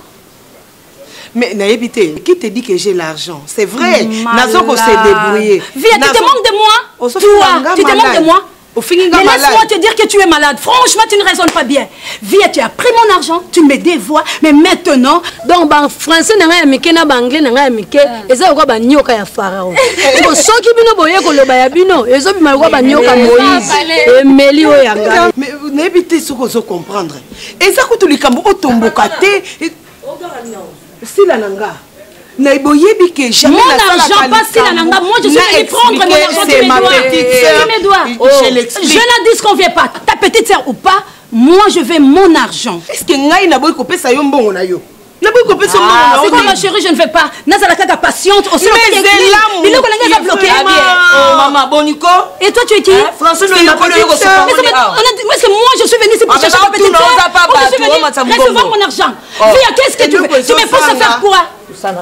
mais nayebi te qui te dit que j'ai l'argent c'est vrai Malade. nazo ko se débrouiller Via, tu te Nazo- manques de moi Ozofinga Toi, nga tu te manques malade. de moi Ofingi nga Mais laisse-moi malade. te dire que tu es malade. Franchement, tu ne raisonnes pas bien. Via, tu as pris mon argent, tu me dévoies, mais maintenant... Donc, ba français na ngai ya mike na ba anglais na ngai ya mike eza lokola banyoka ya farao Siko soki bino boye koloba ya bino ezobima lokola banyoka Moïse emeli oyo ya ngai Mais nayebi te soki ozo comprendre eza kutu likambo otomboka te sila na nga na boyebi ke jamais Mon nasalaka argent, pas sila na nga. Moi, je suis Na venue prendre mon expliquer, argent, tu c'est me ma dois. petite Tu sœur. me dois. Je l'explique. Je ne disconviens pas. Ta petite sœur ou pas, moi, je veux mon argent. Est-ce que ngai naboyi kopesa yo mbongo na yo? Naboyi kopesa mbongo na C'est yo quoi nini? ma chérie, je ne vais pas. Nazala kaka patiente au Mais zela biloko na ngai eza bloqué. Ah bien. Oh, maman, boniko. Et toi tu es qui? François, C'est le ma yoko, le petite yoko, sœur. c'est Mais pas ça mon va- on a dit- Parce que moi je suis venue ici pour Ah, chercher mais ma petite tout, sœur. non, ça pas Ou je suis bato, venue oh, Matsa recevoir Mbongo. mon argent. Oh. Via, qu'est-ce que tu veux? Tu me forces à faire quoi?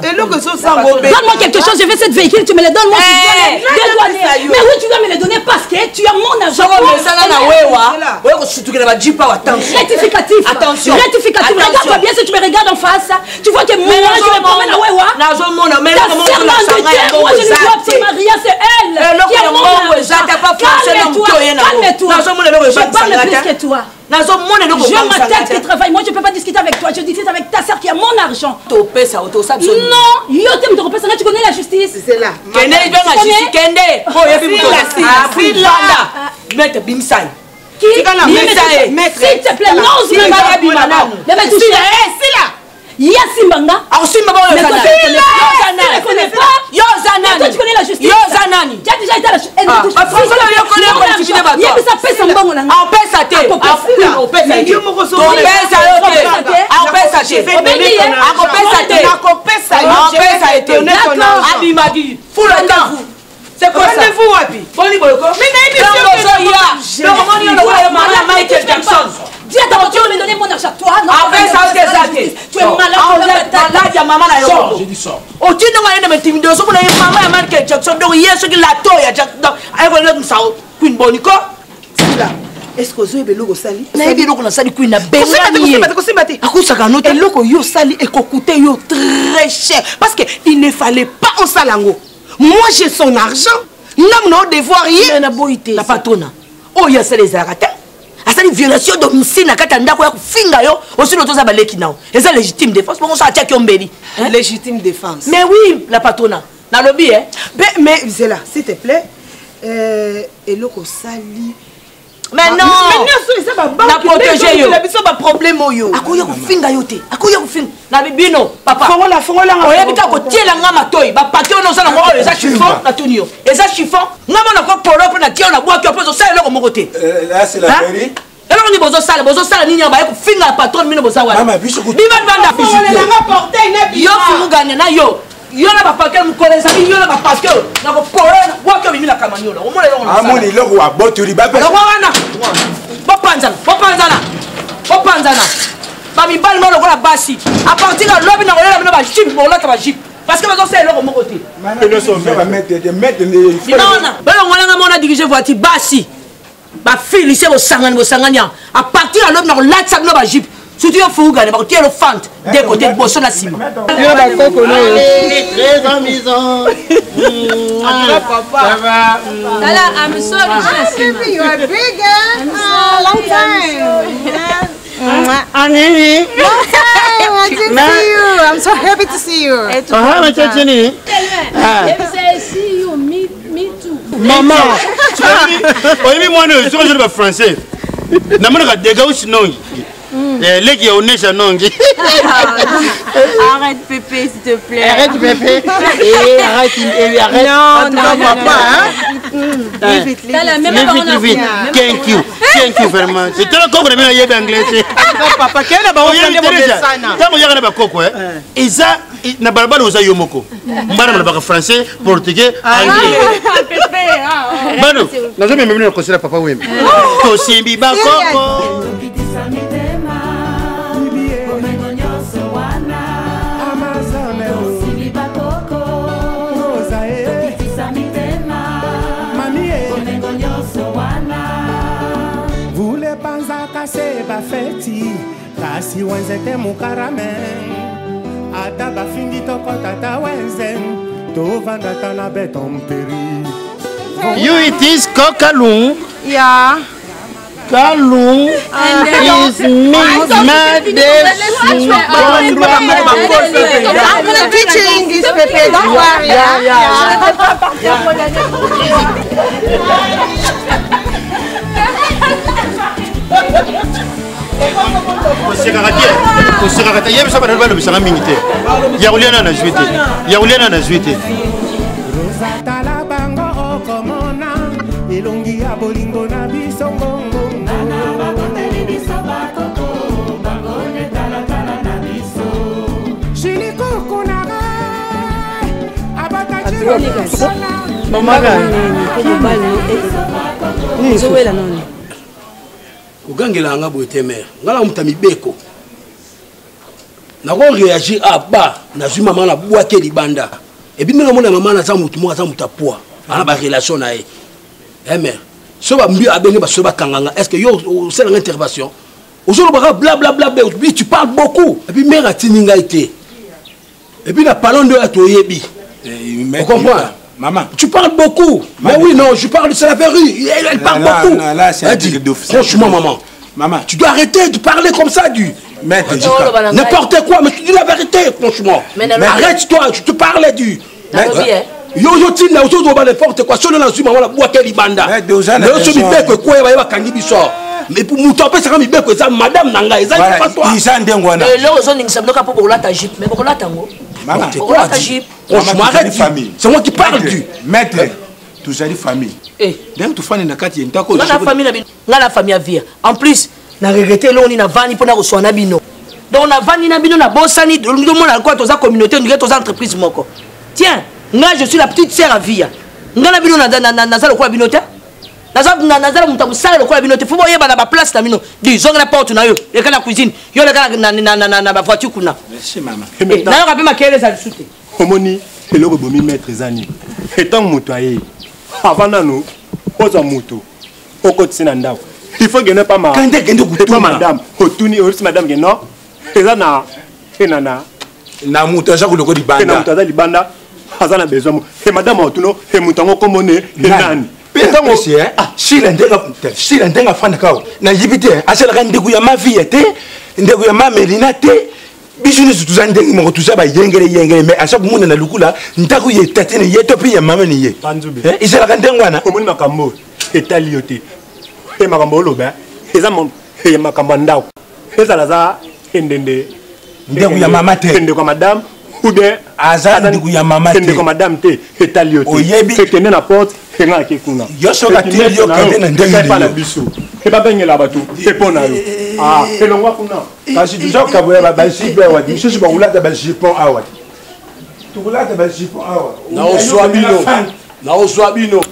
Eloko ezosanga obe. Donne-moi quelque chose, je veux cette véhicule, tu me le donnes, moi Eh, tu dois me dédouaner. Mais oui, tu dois me le donner parce que tu as mon argent. soko mesana na wewa oye kosutukela bajipe awa attention Rectificatif. Attention. Rectificatif. Attention. Regarde-toi bien si tu me regardes en face. Tu vois que moi, je me promène à Wewa. nazomona mais Ta eloko moko sœur olakisa ngai Dieu, yango moi je ne eza dois te. absolument rien, c'est elle eloko qui a ya mon mbongo eza argent. te pa français na moto oye Calme-toi, calme-toi. nazomona eloko Je ezangisa parle nga plus te que toi. nazomona eloko J'ai ma ezangisa nga tête te qui travaille. Moi, je ne peux pas discuter avec toi. Je discute avec ta sœur qui a mon argent. topesa yo tosala biso nini? Non, yo te me repesa, tu connais la justice. C'est là. kende benga justice kende po oyebi moto Sila, apui sila. banda maître bimisa ye Qui Tikala, S'il maître, maître. te plaît, n'ose même Sila, pas. bima nanu. Ne me touche Sila, pas. eh, sila. Yasimbanga. akosimba bango Mais yo toi, oza tu nani? ne connais Yo oza pas. Tu ne nani? connais pas. Yo oza Mais toi, nani? tu connais la justice. Yo oza nani? Tu as déjà été à la justice. Ah, ba François na yo kolo yoko intimide bato. Yebisa pesa mbongo na nga. Apesa te. Akopesa. Akopesa Mais te. yo moko so- Topesa yo te. Akopesa te. Akopesa te. Obengi ye. Akopesa te. Nakopesa yo. Akopesa ye te. Donner ton argent. Abimaki. Fous le camp. C'est quoi ça? Rendez-vous wapi? Boni boyoko. Mais nayebi Ntango soki ozoya. eloko- Donc omoni yo lokola yo mama ya Michael Jackson. Dis à ta voiture de me donner mon argent. Toi, non. Apesa yo te eza te. Tu es malade. Ah, oza malade ya mama na yo Sors, moko. j'ai dit sors. otindi ngo ayende metimido ozomona ye mama ya Michael Jackson donc ye soki lato ya Jack- donc ayekolekisa queen boniko Sila. Est-ce que ozoyeba eloko osali? Nayebi eloko nasali queen Kosimba te, nabengani ye kosimba te, kosimba te. akusaka no te eloko yo osali ekokute yo très cher parce que il ne fallait pas osala yango. Moi j'ai son argent, ngamu na odevoir ye. Mais naboyi te na patrona oyo asali ezalaka te asali violation domicile na kati ya ndako ya kofinga yo osili otoza baleki nao eza légitime défense bongo so atiaki yo mbeli Hein? Légitime défense. Mais oui, la patrona nalobi e Mais zela, s'il te plaît, eloko osali. Mais non. Mais nyonso eza Na protéger yo. babanke biso baproblème oyo. Akoya kofinga yo te, akoya kofinga na bino papa. Fongola, fongola nga. Oyebi kaka kotiela nga matoi bapake oyo oza nango oyo eza chiffon natuni yo eza chiffon nga mona ko polo mpe natie yo na bwaki yo mpe ozosala eloko moko te. Là, c'est la Hein? mairie. Eloko nini bozosala bozosala nini awa baye kofinga na patronne bino boza wana Mama, biso bima banda Fongolelanga portail na bima. yo fumugane na yo yo na bapake mokolo ezali yo na bapake oyo na kopolo na bwaki oyo bimi na kamaniola omona eloko na Amoni eloko abotoli bapesa. Longwa wana bopanzana bopanzana bopanzana bamibali no lokola basi a partir ya lobi na kolela bino bajipe bolata bajipe parce que bazosala eloko moko te. Nyonso ba maître, maître, il faut- Bima wana balongolanga mona dirige voiture basi bafille lycée bosangani bosangani awa a partir ya lobi na kolatisa bino bajipe surtout yo furugane bakotia yo fante de côté liboso na nsima. Yo bakoko na yo. Très amusant. Ça va? Tala, I'm sorry, Ah, baby, you are big, eh? Ah, long time. Anini. Long time. I didn't see you. I'm so happy to see you. Ah, ma chacha nini? Ah. See you, me, me too. Maman. Oyebi mwana oyo soki ozoloba français namonaka dega usi nongi Eh, leki ya onesha nongi. Arrête Pépé, s'il te plaît. Arrête Pépé. Eh, arrête, eh, arrête. Non, En tout non, cas, non, papa, non. hein. Leave it, leave Tala, it. même Leave bango it, na leave it. kuna. Thank you. Thank you very much. Tala koko na bino ayebi anglais te. Papa kende bango Oyebi nde Teresa, bomesana. ntango oyaka na bakoko eh, eza na balabala oza yo moko mbana balobaka français, portugais, anglais. Pépé, ah. Bano nazomema bino na kosela papa wembe tosimbi bakoko. Amazone, Rosa, eh. Mami, eh. Vule panzaka se bafeti kasi wenze te mokarame ata bafingi tokɔta ta wenze tovanda ta na beto mperi. You it is kokalun. Yeah. Kalun is me I'm gonna teach you English, Pepe. Don't worry. Yeah, yeah. Kosekaka te, kosekaka te yebisa bato balobisaka mingi te ya kolia na nazwi te ya kolia na nazwi te. Rosa tala bango okomona elongi ya bolingo na biso ngongongo. Ozowela noni? Kogangela yanga boye te mare. Ngai na moto ya mibeko. Nako réagir ah ba nazwi mama na bwake libanda. Ebi ndenge omona mama naza motu moko aza moto ya poids. Ana ba relation na ye. Eh mare. So ba mbi abenge ba so bakanga nga. Est-ce que yo osala nga intervention? Ozolobaka bla bla bla bla, tu parles beaucoup. Et puis mère atindi ngai te. Et puis na parlant de toyebi. On comprend? Maman. Tu parles beaucoup. Mais oui, non, je parle, c'est la vérité. Elle, elle parle là, beaucoup. Là, là, c'est un truc de ouf. Franchement, maman. Maman. Tu dois arrêter de parler comme ça, du. Maître, N'importe quoi, mais tu dis la vérité, franchement. Arrête-toi, je te parlais du. Yo yo tina ozozoba n'importe quoi solo nazwi mama na bwake libanda nayoso mibeko ekweya baye bakangi biso mais moto apesaka mibeko eza madame na ngai eza pas toi eza ndenge wana eloko ozoningisa biloko mpo bokolata jupe mais bokolata yango bokolata jupe franchement arrête c'est moi qui parle du maître tozali famille ndenge tofandi na kati ya ndako nga na famille na bino nga na famille ya via en plus na regrete eloko nini navandi mpona koswana na bino donc navandi na bino nabosani tomona lokola toza communauté ndenge toza entreprise moko tiens nga je suis la petite sœur ya via nga na bino naza lokola bino te naza na moto ya mosala lokola bino te fo boyeba na baplace na bino di zonga na porte na yo leka na cuisine yo leka na bavoiture kuna nayoka mpe makele eza lisu te omoni eloko ebomi maître eza nini etango moto aye avant nanu ozwa moto okotisi na ndako il faut kende pa ma madame otuni oyebisi madame ke non eza na enana na moto aza koloko libanda na moto aza libanda aza na besoin e madame otuno e moto yango kombo ne enani ntango sila ndenge afandaka awa nayebi te asalaka ndeko ya maviya te ndeko ya mamelina te biso nyonso toza ndenge moko toza bayengele yengele mais aza komonana lokola ndako ye tate ne ye to mpe ya mama ne ye ezalaka ndenge wana omoni makambo etali yo te e makambo oloba eza makambo ya ndako ezala aza endende ndeko ya mama te ndeko ya madame ou bien aza ndeko ya mama te ndeko ya madame te etali yo te oyebi ekende na porte enga ake kuna yo soki atindi yo kende na ndenge epa na biso ebabengela bato epo na yo ah elongwa kuna kasi toza kokabola bajipe awa misusu bakolata bajipon awa tokolata bajipon awa naozwa bino naozwa bino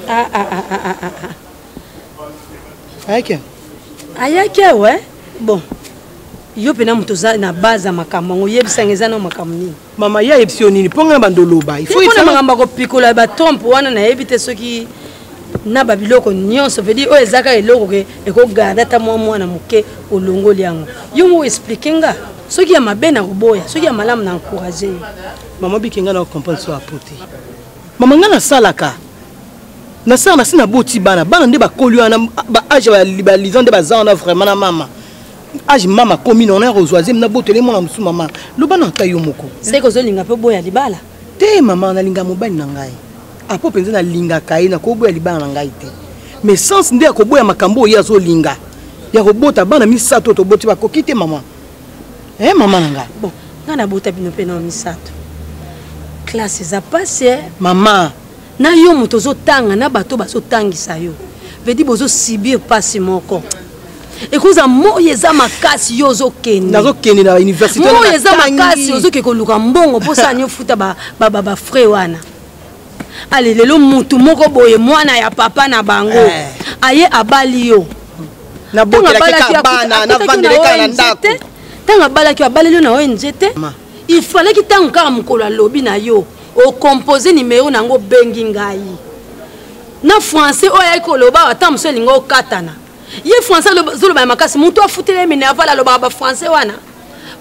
ayaki ayaki awa bon yo mpena moto oza na base ya makambo yango oyebisanga eza na makambo nini mama ye ayebisi yo nini mpo ngai bando oloba mpona makambo ya kopikola batrompe wana nayebi te soki na babiloko nyonso vedi oyo eza kaka eloko ke ekogarde ata mwa mwana moke olongoli yango yo moko explike nga soki ya mabe na koboya soki ya malamu na encourage yo mama bike ngai na comprendre so apo te mama ngai nasalaka nasala nasi naboti bana bana nde bakoli wana baage baliza nde baza wana vraiment na mama age mama akomi na wana kozwa zemi nabotele mwana mosusu mama loba na ata yo moko seke ozolinga mpe oboya libala te mama nalinga mobali na ngai apo mpenza nalingaka ye nakoboya libala na ngai te mais sens nde ya koboya makambo oyo ye azolinga ya kobota bana misato oyo toboti bakoki te mama e mama na ngai bon ngai nabota bino mpe na misato classe eza pasi eh? mama na yo moto ozotanga na bato bazotangisa yo vedi bozosubir mpasi moko ekozala moi eza makasi yo ozokende nazokende na université moi eza makasi ozoke koluka mbongo mposa ni ofuta bafrais wana ale lelo mutu moko boye mwana ya papa na bango eh. Aye abali yo ntango abalaki abaleli yo na ong te il fallait ntango kaka mokolo alobi na yo okompose nimero na yango obengi ngai na français oyo ayaki koloba ata mosu elingi okatana ye français azoloba ya makasi motu afuteli ye minerval alobaka bafrançais wana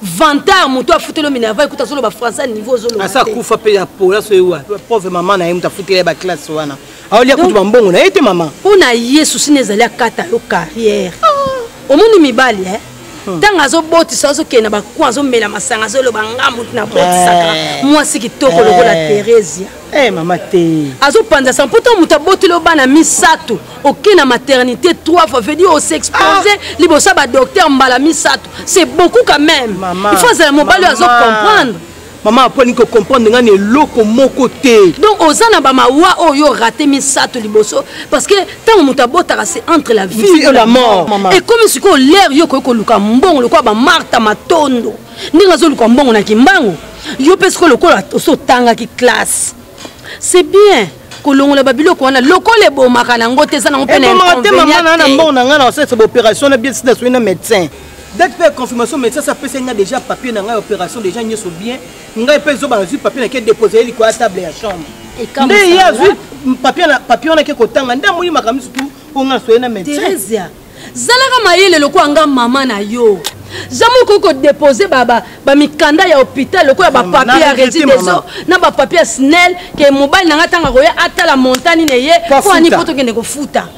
vantard motu afuteli yo minerval ekuta azoloba français niveau ozoloba asa akufa mpe ya pola so ewa pauvre mama na ye moto afuteli ye baklasse wana aolia kutu bambongo na ye te mama mpo na ye susi na ezali akata yo carrière omoni mibali e ntango azobotisa azokende na bakwa azomela masanga azoloba nga motu nabotisaka mwasi kitoko lokola Theresia eh mama te azopanza sa mpo ntango moto aboteli yo bana misato oke na maternité trois fois veut dire osexpose liboso ya badocteur mbala misato c'est beaucoup quand même il faut azala mobali oyo azocomprendre mama aponi kocomprendre ngai na eloko moko te donc oza na bamawa oyo rate misato liboso parce que ntango moto abotaka c'est entre la vie et la mort ekomi sikoyo lere yo okoki koluka mbongo lokola bamarta matondo ndenge azoluka mbongo na kimbangu yo mpe sikoyo lokola osi otangaki classe C'est bien kolongola babiloko wana lokola ebomaka nango te, eza nango mpe na Ebomaka te mama, na na inconvénient. Mbongo na ngai na kosalisa baopération na bien sida soki na médecin date mpe ya confirmation. Médecin asi apesi ngai déjà papier na ngai ya opération, déjà nyonso bien. Ngai mpe ezoba nazwi papier, nake dépose ye likolo ya table ya chambre. Ekamwisa Nde ye nga. azwi papier na papier wana, ake kotanga nde amoni makambo surtout oyo ngai nasoye na médecin. Theresia, zalaka mayele lokola nga mama na yo. Jamais okoki kodepose bamikanda ya hôpital lokola bapapier ya Na regrette, Régideso mama. na bapapier ya SNEL, ke mobali na nga ntango akoya atala montani na ye. Po Mpo ani? afuta. Mpo tokende kofuta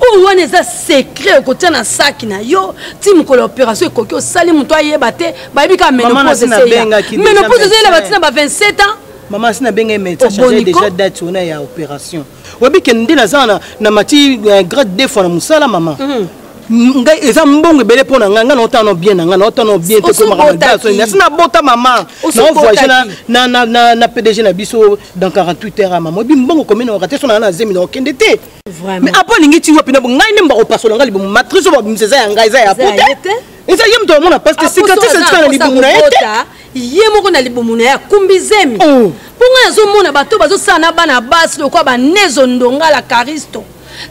oyo wana eza secret, okotia na saki na yo ti mokolo ya opération ekoki, osali moto ayeba te. Bayebi kaka Mama, ménopause. nasi nabengaki Eseya déjà ménopause ezeyela médecin. batina ba 27 ans. Mama, asi nabenga ye médecin, change Oboniko? déjà date wana ya opération. Oyebi ke nde naza na mati grade deux fois na mosala, mama. Ngai eza mbongo ebele mpo na ngai. Ngai naotala no bien na ngai, naotala no bien te. Osobotaki. Nasi nabota, mama. Osobotaki. Naovoyage na PDG na biso dans 48 heures. Mama, oyebi mbongo komi na te so na nga na zemi na okende te. Mais apo alingi ti wapi na ngai nde bakopasola ngai libumu? Matrice oyo babimisa eza ya ngai, eza ya po te, eza ye moto amona pasi te. Cicatrice etikala na libumu na ye te. Ye moko na libumu na ye akumbi zemi. Mpo ngai nazomona bato bazosala na bana basi lokola banezo Ndongala Caristo,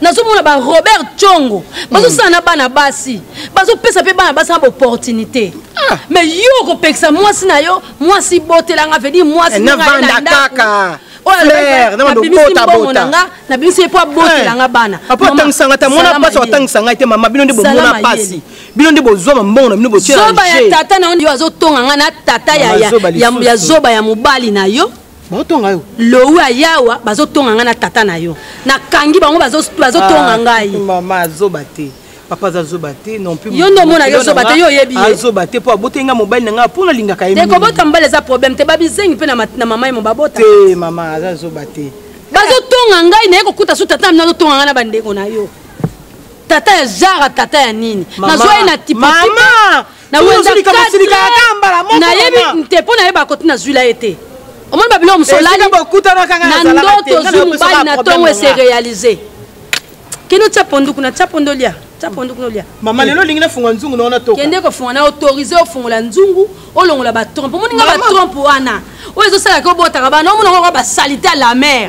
nazomona ba Robert Tshongo bazosala na bana basi, bazopesa mpe bana basi na baopportunité. Mais yo okopekisa mwasi na yo, mwasi botelanga, veut dire mwasi Eh, ndenge aye na navanda ndako. kaka. Oyo Fleur, na bando nabimisi bota, mbongo bota. na nga, nabimisi ye mpo abotelanga bana. Apo Mama, atangisanga te, mona zala mpasi. mayele. Atangisa ngai te, mama. Bino nde Zala bomona mayele. pasi, bino nde bozwa bambongo na bino botie na Zoba ya jeu. tata na yo nde azotonga nga na tata Mama, zoba lisusu. ya zoba ya mobali na yo. Baotonga yo. Lowu ayawa bazotonga nga na tata na yo, nakangi bango, bazotonga Ah, ngai. Mama azoba te, papa aza zoba te non plus. Yo nde omonaka ye zoba te, yo oyebi ye. Azoba te mpo aboteli nga mobali na nga mpo nalingaka ye Te. mingi. Kobota mobali eza problème te, babizengi mpe na mama ye mo babota. Te, mama aza zoba te. Bazotonga ngai, naye kokuta su tata na bino azotonga ngai na bandeko na yo, tata ya jara, tata ya nini. Mama, Nazwa ye na mama, na wenza. ozolinga mosilika kaka mbala moko, Nayebi mama. te mpo nayeba koti nazwila ye te. Omoni babilo mosolali Esika bokutanaka, ngai na nazalaka te. ndoto Ngai ozwi napesaka mobali na problème ntongo na ese nga. réalise. Kende otia pondu kuna, tia pondu olia, tia pondu kuna olia. Mama, lelo olingi nafunga nzungu na wana toka. Kende kofunga na autorise ofungola nzungu, olongola batrompe. Omoni nga, Mama. batrompe wana oyo ezosalaka obotaka bana, omona ngo basalite ya la mer.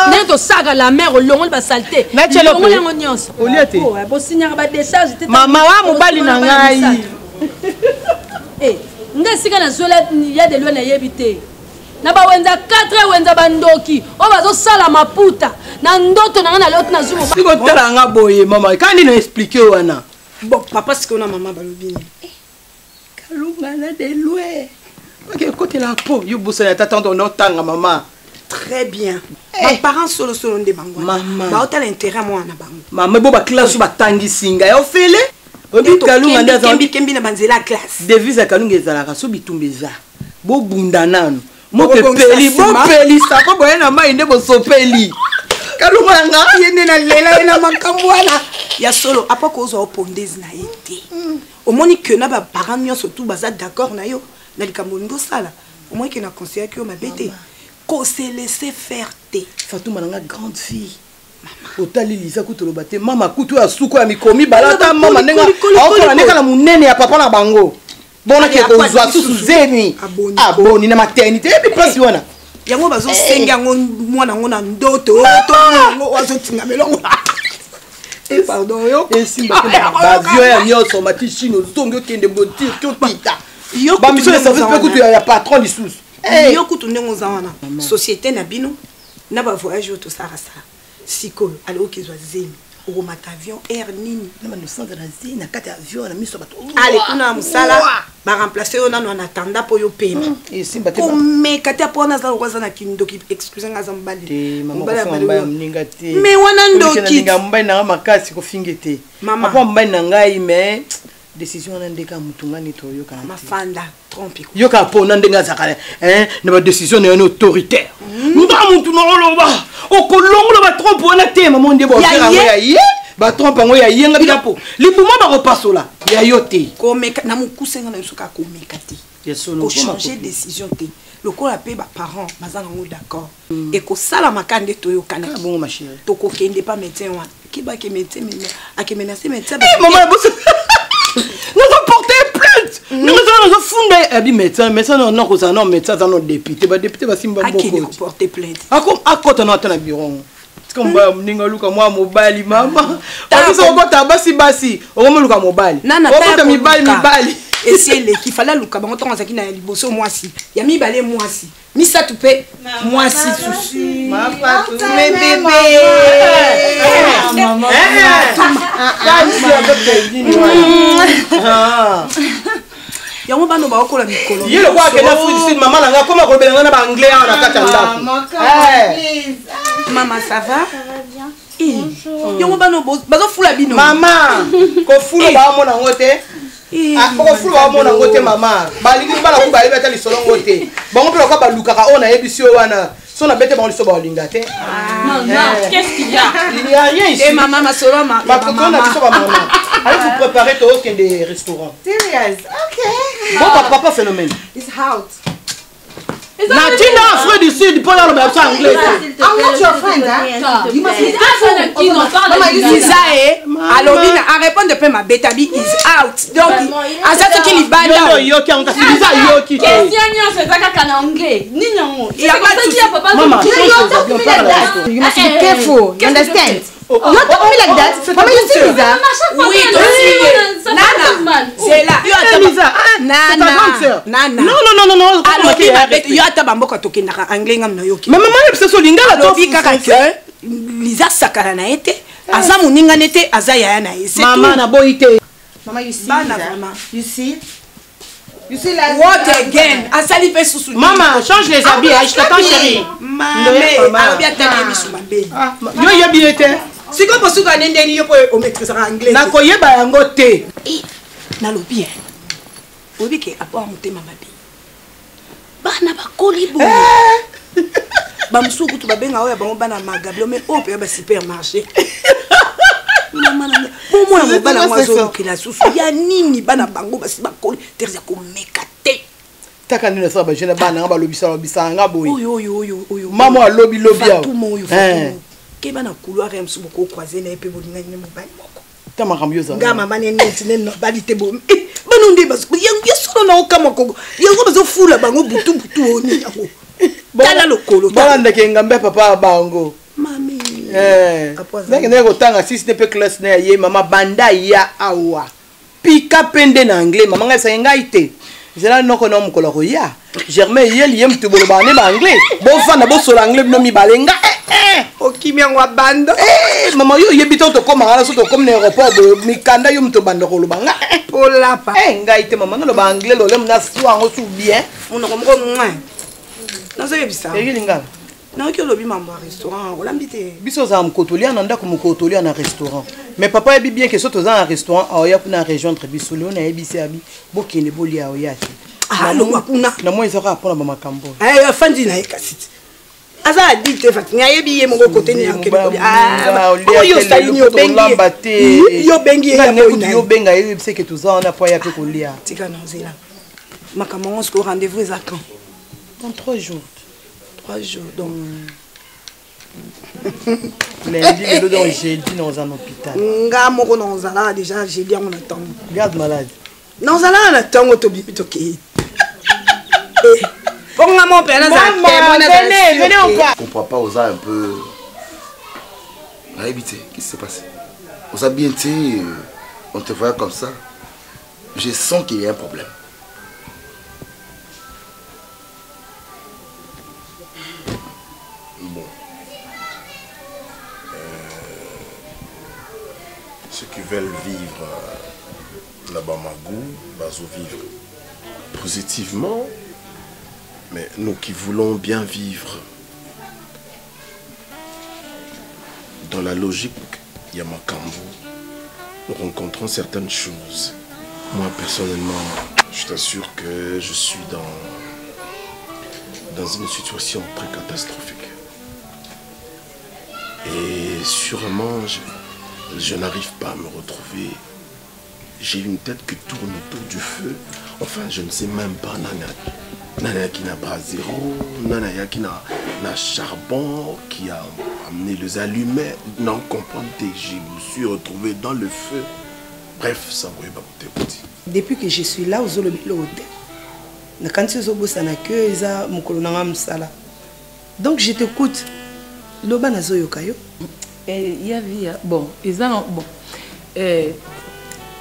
Ndenge tosalaka la mer, olongoli basalite. Natiela Olongoli pe. yango nyonso. Olia te. Oh, bosignaka badécharge te. Mama wa mobali na ngai. Eh, nga esika nazwela ya de loi nayebi te. Na bawenza 4 wenza, bandoki oyo bazosala maputa na ndoto na nga na loti nazwi mobali. Sikotala nga boye, mama, kaka nini na explique wana. Bon, papa, sikoyo na mama balobi nini? Kalunga na de loin oke ekotela po yo bosana tata ndo otanga, mama. Très bien, baparent solosolo nde bango wana. Mama. Baotala intérêt ya mwana na bango. Mama, bo baklasse oyo batangisi ngai ofele, oyebi Kalunga nde aza Kembi na banzela ya classe. Devise ya Kalunga ezalaka so bitumba eza, bobunda nanu moto Bokobongisa epeli, nsima. bopelisa po boye na mai nde bosopeli Kalunga na nga. Ye nde nalela ye na makambo wana ya solo. Apa kozwa opondezi na ye te, omoni ke na baparent nyonso tu baza d'accord na yo na likambo olingi osala. Omoni ke na conseillaki yo mabe te, kose laisser faire te. Fatuma na nga, grande fille, otali Liza kutu oloba te, mama kutu oyo asuku ya mikomi balata mama ndenge aokola ndenge na monene ya papa na bango bonake kozwa susu zemi aboni na maternité, yebi mpasi wana. Yango bazosenga yango mwana yango na ndoto to yango azotinga melongo. Pardon, yo. Esimba bavio ya nyonso, mati Chine, ozongi, okende botir tokita bamission ya service mpe kutu ya patron lisusu. Yo kutu ndenge oza wana, société na bino na bavoyage oyo tosalasala sikoyo, ale okezwa zemi, okomata avion air nini? Na kati ya avion na miso ya bato. Ale kuna na mosala baremplace yo nano en attendant mpo yo pema. Esimba te. Komeka te, mpo wana aza lokwa aza na kindoki. Excuse nga, aza mobali. Moninga te. Mais wana ndoki. Mobali nanga makasi kofinge te. Mama. Apo mobali na ngai, mais décision wana ndeka motu nga neti oyokana te. Mafanda trompe. Yoka mpona ndenge azalaka na badécision na yo na autoritaire, nga mutu na oloba okolongola batrompe wana te. Mama, nde Ya ye? yango ya ye, batrompe yango ya ye nga bina mpo libuma bakopasola ya yo te. Komeka na mokuse, nga na biso kaka komeka te. Ya solo. Kochange décision te, lokola mpe baparent baza nango d'accord, ekosalamaka nde toyokanaki. Bongo, ma chérie. Tokokende pa médecin wana, kebake médecin akemenase médecin. Mama, nazo porter plainte. plainte ndenge eza nazofunda ye abi médecin médecin no kozala no médecin aza no député badéputé basimba mbokoporte plainte akota no ata na bureau tika mobali moninga oluka mwa mobali mama biso okota basi basi okomoluka mobali okota mibali mibali esi eleki fale aluka bango ntango azalaki na ya liboso mwasi ya mibale mwasi misato mpe mwasi susu yango bana baokola mikolo ye lokola akenda afrique du sud mama na ngai akoma kolobela ngai na baanglais awa na kati ya ndako mama ça va yango bana bazofula bino mama kofula baomona yango te kofula baomona yango te mama balingi bana ku bayebi ata lisolo yango te bango mpe lokola balukaka oyo nayebisi yo wana so na bete bango liso baolinga te il y a rien ici mama masolo makoko na biso bamama allez vous préparer tookende restaurant Serious? Okay. bon papa phénomène It's out. natinda afrique du sud mpo naloba biso anglais I'm not your friend, huh? You must be careful. Mama, you see liza e alobi na arépondre mpe mabe tabi is out donc aza soki libanda oyoki yango kasi liza ayoki te question nyonso eza kaka na anglais nini yango Mama, You must be careful. You understand? You talk to me like that? Mama, you see Liza? Oui, Nana, c'est là. Nana, Nana. Non, non, non, non, alobi mabe yo ata bamboka tokendaka anglais ngam nayoki. Mais maman, yebisa so lingala to alobi kaka ke Liza sakana na ye te, aza moninga ne te, aza yaya na ye. C'est Mama tout. naboyi te. Mama, you see Bana Liza? vraiment. You see? You see la What again? Asali mpe susu. Mama, change les habits, je t'attends chérie. Mame, alobi atali ye misu mabe. Yo yebi ye te. Sikoyo posuka ne ndeni yo mpo omaîtrisaka anglais. Nakoyeba yango te. Nalobi e oyebi ke apoa motema mabe bana bakoli boye bamosusu kutu babenga oyo ya bango bana magablo mais oyo mpenza basupermarché mama na ngai bomona mobali yango azolukela susu ya nini bana bango basi bakoli terse ya komeka te Taka nini nasala bajeune bana nga balobisa balobisaka nga boye. Oyo oyo oyo oyo. Mama alobi lobi awa. Fatuma oyo Fatuma. Keba na couloir ya mosusu bokocroise na ye mpe bolingani ne mobali moko. Ta makambo yo ozala. Nga mama ne neti ne nobali te bo. Bano nde bazo ya solo na okamwa koko. Yango bazofula bango butu butu oyo nini yango. Tala lokolo. Balandaka engambe ya papa ya bango. Mami. Ndenge ndenge kotanga sisi te mpe classe na ye mama banda ya awa. Pika mpe nde na anglais mama ngai esangi ngai te. Zela noko na mokolo akoya. Germain yeli ye mutu bolobaka ne ba anglais. Bofanda bosola anglais bino mibale nga eh eh. Okimi yango abando. Eh mama yo oyebi to tokomaka na so tokomi na aéroport boye mikanda yo mutu obanda koloba nga eh. Olapa. Eh ngai te mama naloba anglais lolemo na swa yango su bien. Monoko moko mwa. Nazoyebisa. Eyiki lingala. Nayoki olobi mambo ya restaurant olambi te. Biso ozala mokolo tolia na ndako mokolo tolia na restaurant mais papa ayebi bien ke so toza na restaurant aoya kuna rejoindre biso leo nayebisi abi bokende bolia aoya te. Alongwa kuna. Na moi eza kaka mpona bamakambo. Afandi na ye kasi te. Aza adulte fati ayebi ye moko kote nini akende kolia. Oyo osali nini obengi ye. Yo obengi ye ya boyi na ye. Yo obenga ye oyebisa ke toza wana po aya mpe kolia. Tika na nzela. Makambo yango sikoyo rendez-vous eza quand? Dans 3 jours. 3 jours donc. Lundi lelo donc jeudi naoza na hôpital. Nga moko naozalaka déjà jeudi yango na ntongo. Garde malade. Naozalaka na ntongo tobimi tokei. Bonga mo mpe nazala témoin nazala. Je comprends pas oza un peu nayebi te qu'est-ce qui s'est passé oza bien te on te voit comme ça je sens qu'il y a un problème. Bon. Ceux qui veulent vivre na Bamagou, bazo vivre positivement, mais nous qui voulons bien vivre dans la logique ya makambo, nous rencontrons certaines choses. Moi, personnellement, je t'assure que je suis dans une situation très catastrophique. Et sûrement, je n'arrive pas à me retrouver. J'ai une tête qui tourne autour du feu. Enfin, je ne sais même pas. Nana, nana qui n'a pas zéro, nana qui n'a, n'a charbon, qui a amené les allumettes. Non, comprends-tu, je me suis retrouvé dans le feu. Bref, sango oyeba kote ekoti. Depuis que je suis là ozoloba eloko te. Nakanisi ozobosana que eza mokolo na nga mosala. Donc je t'écoute. Loba nazoyoka yo. Eh, ya via bon eza na bon eh,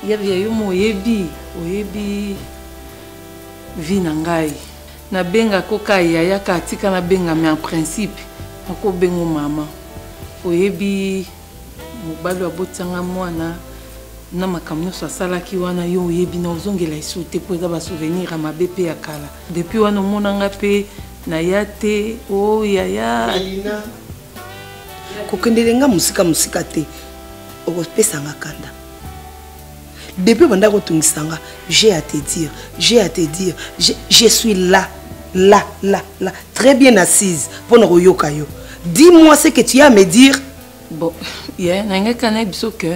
ya via yo mo oyebi oyebi vie na ngai nabengako ka yaya ka atika nabenga mais en principe nakobengo mama oyebi mobali oyo abotisanga mwana na makambo nyonso asalaki wana yo oyebi na ozongela esu te mpo eza basouvenir ya mabe mpe ya kala depuis wana omonanga mpe naya te o oh, yaya Alina kokendele nga mosika mosika te okopesa nga kanda depuis obanda kotungisa nga j'ai à te dire j'ai à te dire je, je suis là là là là très bien assise mpo na koyoka yo dis moi ce que tu as à me dire bon ye nangaki kaka nayebi biso ke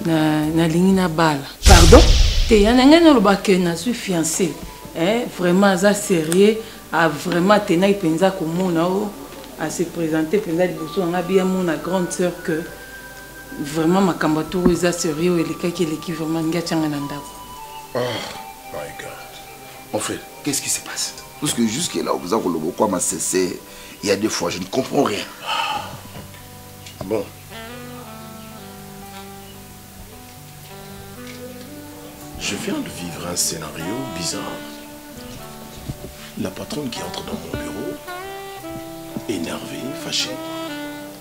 nalingi nabala pardon te ya na ngai naloba ke nazwi fiancé eh, vraiment aza sérieux a vraiment atenaki mpenza komona o ase présente mpenza liboso na ngai biya mona grande sœur que vraiment makambo ya toro eza sérieux oyo elekaki eleki vraiment ngi atyanga na ndako oh my god mon frère qu'est-ce qui se passe parce que jusque là oza koloba okwama sese il y a des fois je ne comprends rien bon Je viens de vivre un scénario bizarre. La patronne qui entre dans mon bureau, énervée, fâchée,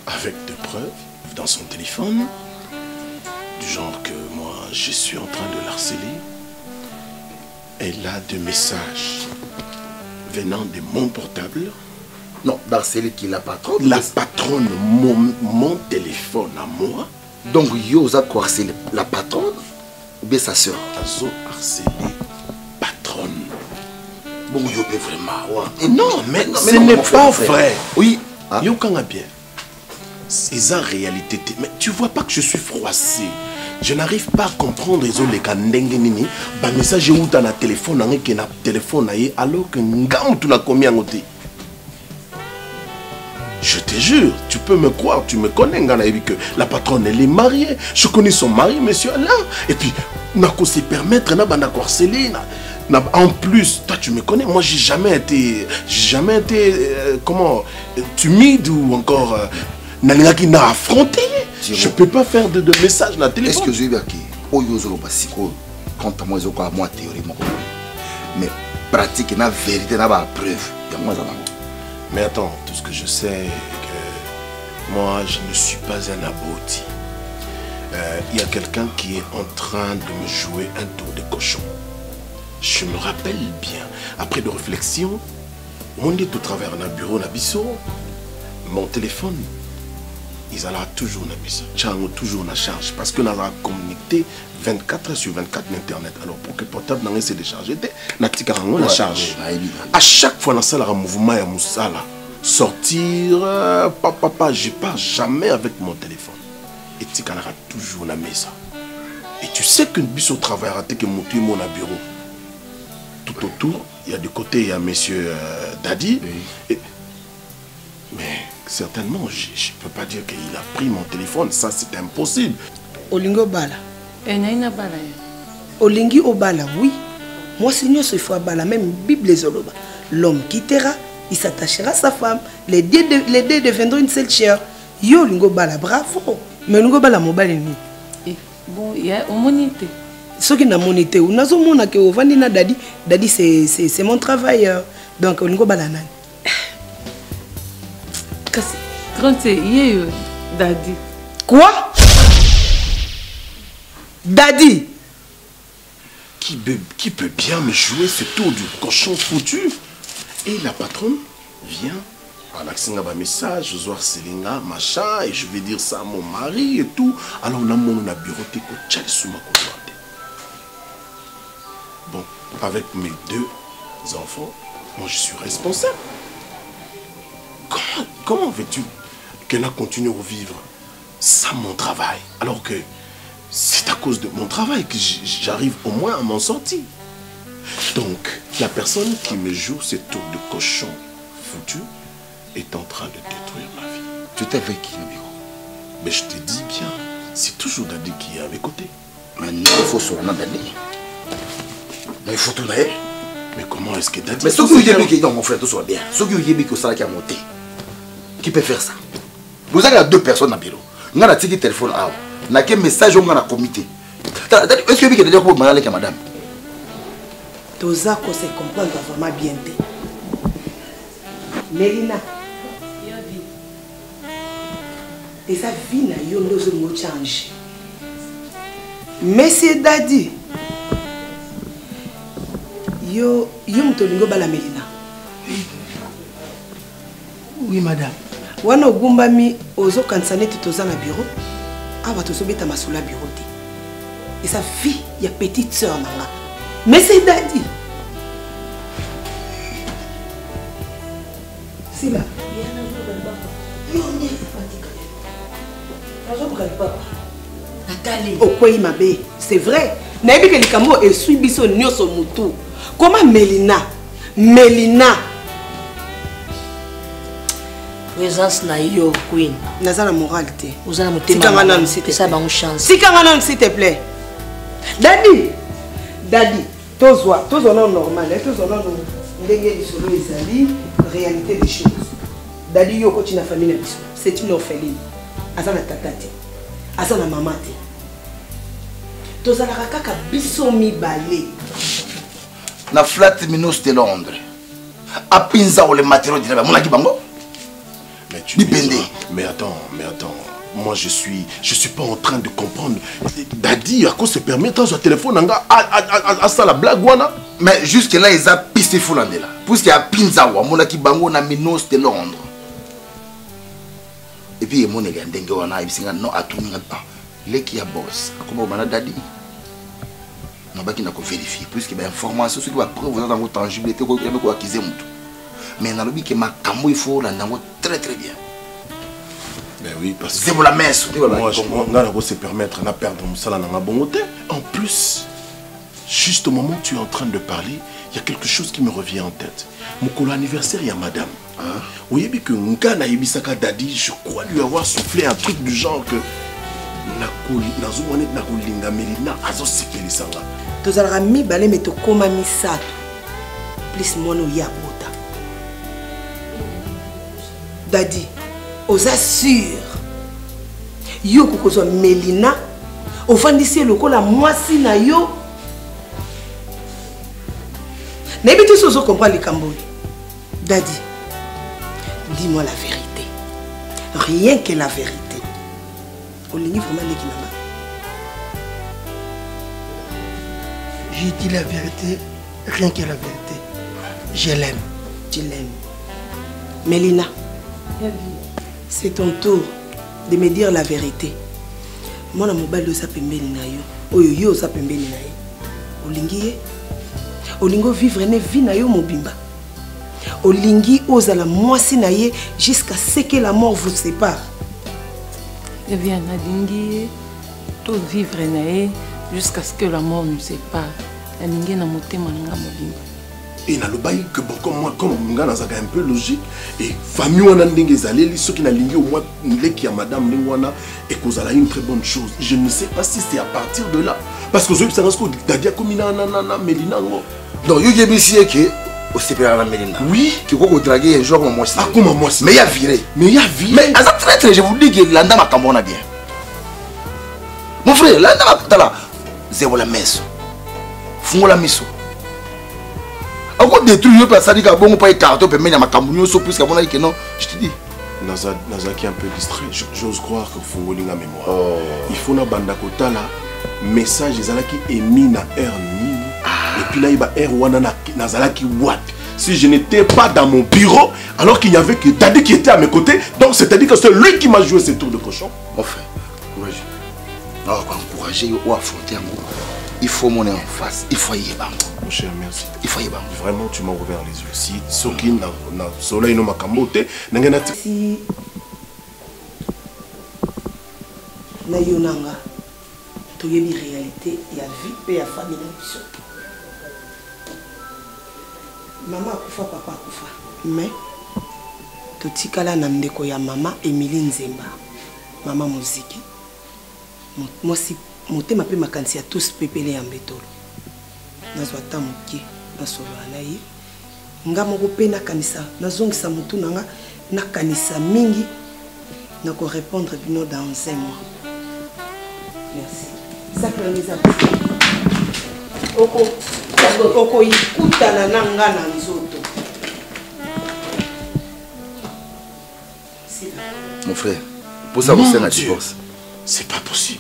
avec des preuves dans son téléphone, du genre que moi, je suis en train de l'harceler. Elle a des messages venant de mon portable. Non, d'harceler qui la patronne La patronne, mon, mon téléphone à moi. Donc, yo oza koharceler la patronne ou bien sa sœur Azo harceler patronne. Bon, yo pe vraiment. Ouais. Non, mais, non, mais ce n'est pas vrai. Oui. Ah. Yo kanga bien. C'est en réalité. Mais tu vois pas que je suis froissé. Je n'arrive pas à comprendre ezoleka ndenge nini ba message euta na téléphone na ngai ke na téléphone na ye alors que nga mutu nakomi yango te. Je te jure, tu peux me croire, tu me connais, nga nayebi que la patronne elle est mariée, je connais son mari, monsieur Alain. Et puis, nako se permettre na banda ko harceler na, na, en plus, toi tu me connais, moi j'ai jamais été, j'ai jamais été, euh, comment, timide ou encore, euh, nalingaki na affronter. Je peux pas faire de, de message na téléphone. Est-ce que ozoyebaki oyo ozoloba sikoyo quant à moi ezokoka mwa théorie moko mais pratique na vérité na ba preuve yango aza nango. Mais attends, tout ce que je sais est que moi je ne suis pas un abruti. Euh, il y a quelqu'un qui est en train de me jouer un tour de cochon. Je me rappelle bien, après de réflexion, on est au travers d'un bureau na biso, mon téléphone ezalaka toujours na biso tya yango toujours na charge parce que nazalaka connecté 24 heures sur 24 na internet alors pour que portable na ngai se décharge te natikaka yango na charge à chaque fois nasalaka mouvement ya mosala sortir euh, papa je pars jamais avec mon téléphone etikalaka toujours na mesa et tu sais que biso travaillera te ke motu ye mona bureau tout autour il y a du côté il y a monsieur euh, Dadi oui. et, mais certainement je ne peux pas dire qu'il a pris mon téléphone ça c'est impossible olingi obala eh, nayi nabala ye olingi obala oui mwasi nyonso il faut abala même bible ezoloba l'homme quittera il s'attachera à sa femme les deux, les deux deviendront une seule chair yo olingi obala bravo mais olingi obala mobali nini eh, bon ya omoni te soki namoni te nazomona ke ovandi na dadi dadi c'est mon travailleur donc olingi obala nani kasi grande ye yo dadi quoi dadi qui peut, qui peut bien me jouer ce tour du cochon foutu et la patronne vient alakisi nga bamessage ozwa harceler machin et je vais dire ça à mon mari et tout alors namono na bureau te kotya lisuma kozwa te bon avec mes deux enfants moi je suis responsable comment, comment veux-tu que na continue à vivre sans mon travail alors que c'est à cause de mon travail que j'arrive au moins à m'en sortir donc la personne qui me joue ce tour de cochon foutu est en train de détruire ma vie. Tu étais avec qui, bureau Mais je te dis bien, c'est toujours Dadi qui est à mes côtés. Maintenant, il faut sola na Dadi. Mais il faut tout na ye. Mais comment est-ce que Dadi Mais soki oyebi ke non mon frère, tout soit bien. Soki oyebi ke osalaki yango te. Qui peut faire ça? Bozalaki na deux personnes na bureau. Nga natiki téléphone awa. Nake message oyo nga na comité. Tala, Dadi, est-ce que oyebi ke Dadi akoboma aleki ya madame? Toza ko se comprendre vraiment bien te. Melina. Eza vie na yo nde ozolinga ochange. Monsieur Daddy. Yo yo moto olingi obala Melina. Oui madame. Wana ogumbami ozokanisa neti toza na bureau. Awa tozobeta masolo ya bureau te. Eza vie ya petite sœur na nga. Monsieur Daddy. Sila. Okwei mabe, c'est vrai. Nayebi ke likambo eswi biso nyonso mutu. Koma Melina, Melina. Présence na yo Queen. Naza na morale te. Oza na motema. Tikanga nanu s'il te plaît. bango chance. Tikanga nanu s'il te plaît. Daddy. Daddy. Tozwa, tozwa nanu normal, eh, tozwa nanu ndenge lisolo ezali, réalité des choses. Daddy yo okoti na famille na biso, c'est une orpheline. Aza na tata te. Aza na mama te. Tozalaka kaka biso mibale. Na flat Minos de Londres. Apinza ole matériaux dira bamonaki bango. Mais tu Bipende. Mais attends, mais attends. Moi je suis je suis pas en train de comprendre. Dadi à cause se permettre son téléphone nga à à à ça la blague wana. Mais jusque là ils a piste fulandela. Puisque apinza wa monaki bango na Minos de Londres. Et puis emoneli ya ndenge wana ayebisi nga non atuni nga ah, leki ya boss akoma kobanda dadi nabaki na koverifie puisque bainformation soki bapreuve oza nango tangible te koyeba koakize motu mais nalobi ke makambo il faut olanda yango très très bien. Ben oui, parce que. Zebola meso. Moi, je, moi, nga nako se permettre na perdre mosala na nga bongo te. En plus, juste au moment où tu es en train de parler, il y a quelque chose qui me revient en tête. Mokolo anniversaire ya madame. Hein? Oyebi que nga nayebisaka Daddy, je crois lui avoir soufflé un truc du genre que nazomona neti nakolinga Melina azosepelisa nga. Tozalaka mibale me tokoma misato. Plus mwana oye abota. Daddy, oza sûr yo okokozwa Melina ofandisi ye lokola mwasi na yo? Nayebi te soki ozo comprendre likambo oyo. Daddy, dis-moi la vérité. Rien que la vérité. Olingi vraiment leki na nga? J'ai dit la vérité, rien que la vérité. Je l'aime. Tu l'aimes. Mélina, c'est ton tour de me dire la vérité. Mwana mobali oza pembeni na yo, oyo yo oza pembeni na ye. Olingi ye? Olingi ovivre ne vie na yo mobimba? Olingi ozala mwasi na ye jusqu'à ce que la mort vous sépare? Eh bien, nalingi ye to vivre na ye jusqu'à ce que la mort nous sépare. Nalingi ye na motema na nga mobimba. Et nalobaki que bon, comme moi, comme nga nazalaka un peu logique, et famille wana ndenge ezaleli, soki nalingi au moins leki ya madame ndenge wana, ekozala une très bonne chose. Je ne sais pas si c'est à partir de là. Parce que ozoyebisanga soki Daddy akomi na, na, na, na Melina yango. Donc, yo oyebisi ye ke osepelaka na Melina. Oui. Ke okoki kodraguer un jour akoma mwasi. Akoma mwasi. Mais ya viré. Mais ya viré. Mais aza très très, je vous dis que landa makambo wana bien. Mon frère, landa makambo, tala, zebola meso. Fungola miso. Ako détruire yo pe asali ka bongo pa écarter pembeni ya makambo nyonso puisque amonaki ke non, je te dis. Nazalaki un peu distrait. J'ose croire que ofungoli nga mémoire. Oh. Il faut nabanda kotala message ezalaki émis na heure nini. Et puis nayeba heure wana nazalaki wapi. Si je n'étais pas dans mon bureau, alors qu'il n'y avait que Daddy qui était à mes côtés, donc c'est-à-dire que c'est lui qui m'a joué ce tour de cochon. Mon frère, courage. Alors, encourager ou affronter un groupe, il faut monter en face, il faut y aller. Mon cher, merci. Il faut y aller. Vraiment, tu m'as ouvert les yeux. Si soki na na soleil no makambo te, ndenge na ti- Si na yo nanga toyebi réalité ya vie pe ya famille na biso. Mama akufa, papa akufa, mais totikala na ndeko ya mama Emilie Nzemba, mama moziki. Mwasi Motema mpe makanisi ya tous pepele ya mbetolo. Nazwa ata moke nasolola na ye. Nga moko mpe nakanisa, nazongisa motu na nga, nakanisa mingi nako répondre bino dans un mois. Merci. Sac na nga eza oko okoyikutana na nga na nzoto. Mon frère, pour ça, vous un divorce. C'est pas possible.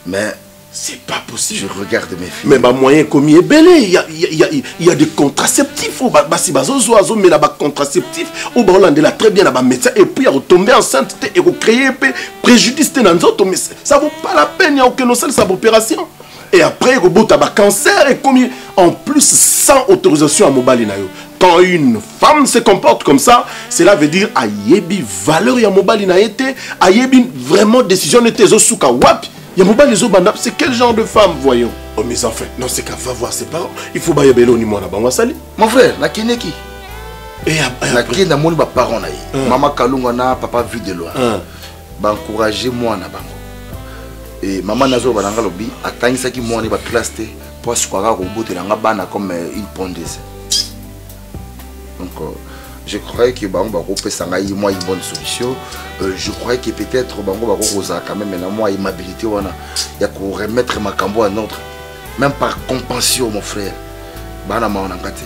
Mais c'est pas possible. Je regarde mes filles. Mais ba moyen ekomi ebele, il y a, il y a, il y a des contraceptifs oyo basi bazozwa azomela ba contraceptifs oyo baolandela très bien na ba médecin et puis akotomber enceinte te ekocréer mpe préjudice te na nzoto mais ça vaut pas la peine ya okende osalisa baopération et après ekobota ba cancer ekomi en plus sans autorisation ya mobali na yo. Quand une femme se comporte comme ça, cela veut dire ayebi valeur ya mobali na ye te, ayebi vraiment décision nete ezosuka wapi ya mobali ezobanda. C'est quel genre de femme, voyons? Oh mes enfants, non, c'est qu'à va voir ses parents, il faut bayebela oni mwana bango asali. Mon frère, nakendeki, nakei namoni baparent na ye, mama Kalunga na papa Vue de Loin, baencourage mwana bango. E mama nazoloba na nga, lobi atangisaki mwana ye baklasse te mpo asukaka kobotela nga bana comme une pondeuse. Donc je croyais que bango bakopesa ngai mwa une bonne solution. Je croyais que peut-être bango bakokozala quand même na mwa aimabilité wana ya koremettre makambo en ordre, même par compassion. Mon frère, bana mawa na nga te.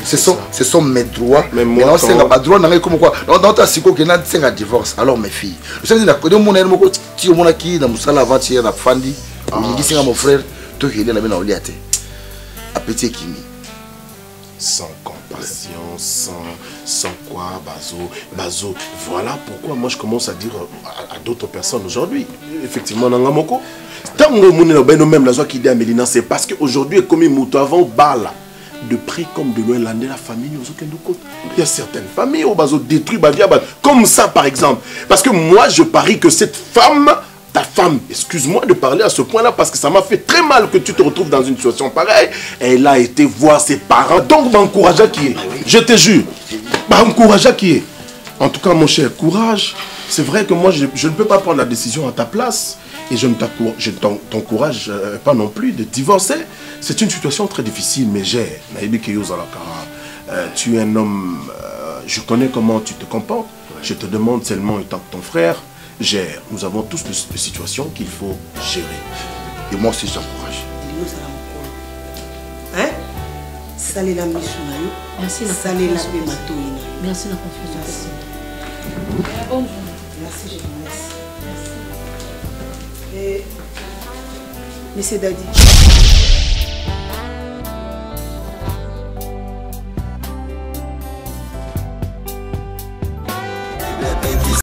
Ce sont mes droits. Mais moi, naosenga badroit na ngai comme quoi naota sikoyo ke nasenga divorce. Alors mes filles, omona ye moko ti omonaki na mosala avant hier na fandi olingisi nga. Mon frère, tokende na be na olia te, appétit ekimi. Sans compassion, sans quoi, bazo, bazo. Voilà pourquoi moi je commence à dire à d'autres personnes aujourd'hui, effectivement, nanga moko, tant que mon ben même la qui dit à Mélina, c'est parce qu'aujourd'hui, comme moto avant bala, de près comme de loin, l'année la famille, nous aucun compte. Il y a certaines familles où bazo détruit bavia, comme ça par exemple. Parce que moi, je parie que cette femme, ta femme, excuse-moi de parler à ce point-là parce que ça m'a fait très mal que tu te retrouves dans une situation pareille. Elle a été voir ses parents. Donc, m'encourage à qui est. Je te jure. M'encourage à qui est. En tout cas, mon cher, courage. C'est vrai que moi, je ne peux pas prendre la décision à ta place. Et je ne t'encourage pas non plus de divorcer. C'est une situation très difficile, mais j'ai. Tu es un homme, je connais comment tu te comportes. Je te demande seulement, étant que ton frère, gère. Nous avons tous des situations qu'il faut gérer. Et moi aussi, j'encourage. Hein? Salela miso na yo. Merci na Salela confiance. pe matoi na yo. Merci na confiance. Merci. Bonne journée. Merci, je vous remercie. Et, Monsieur Dadi.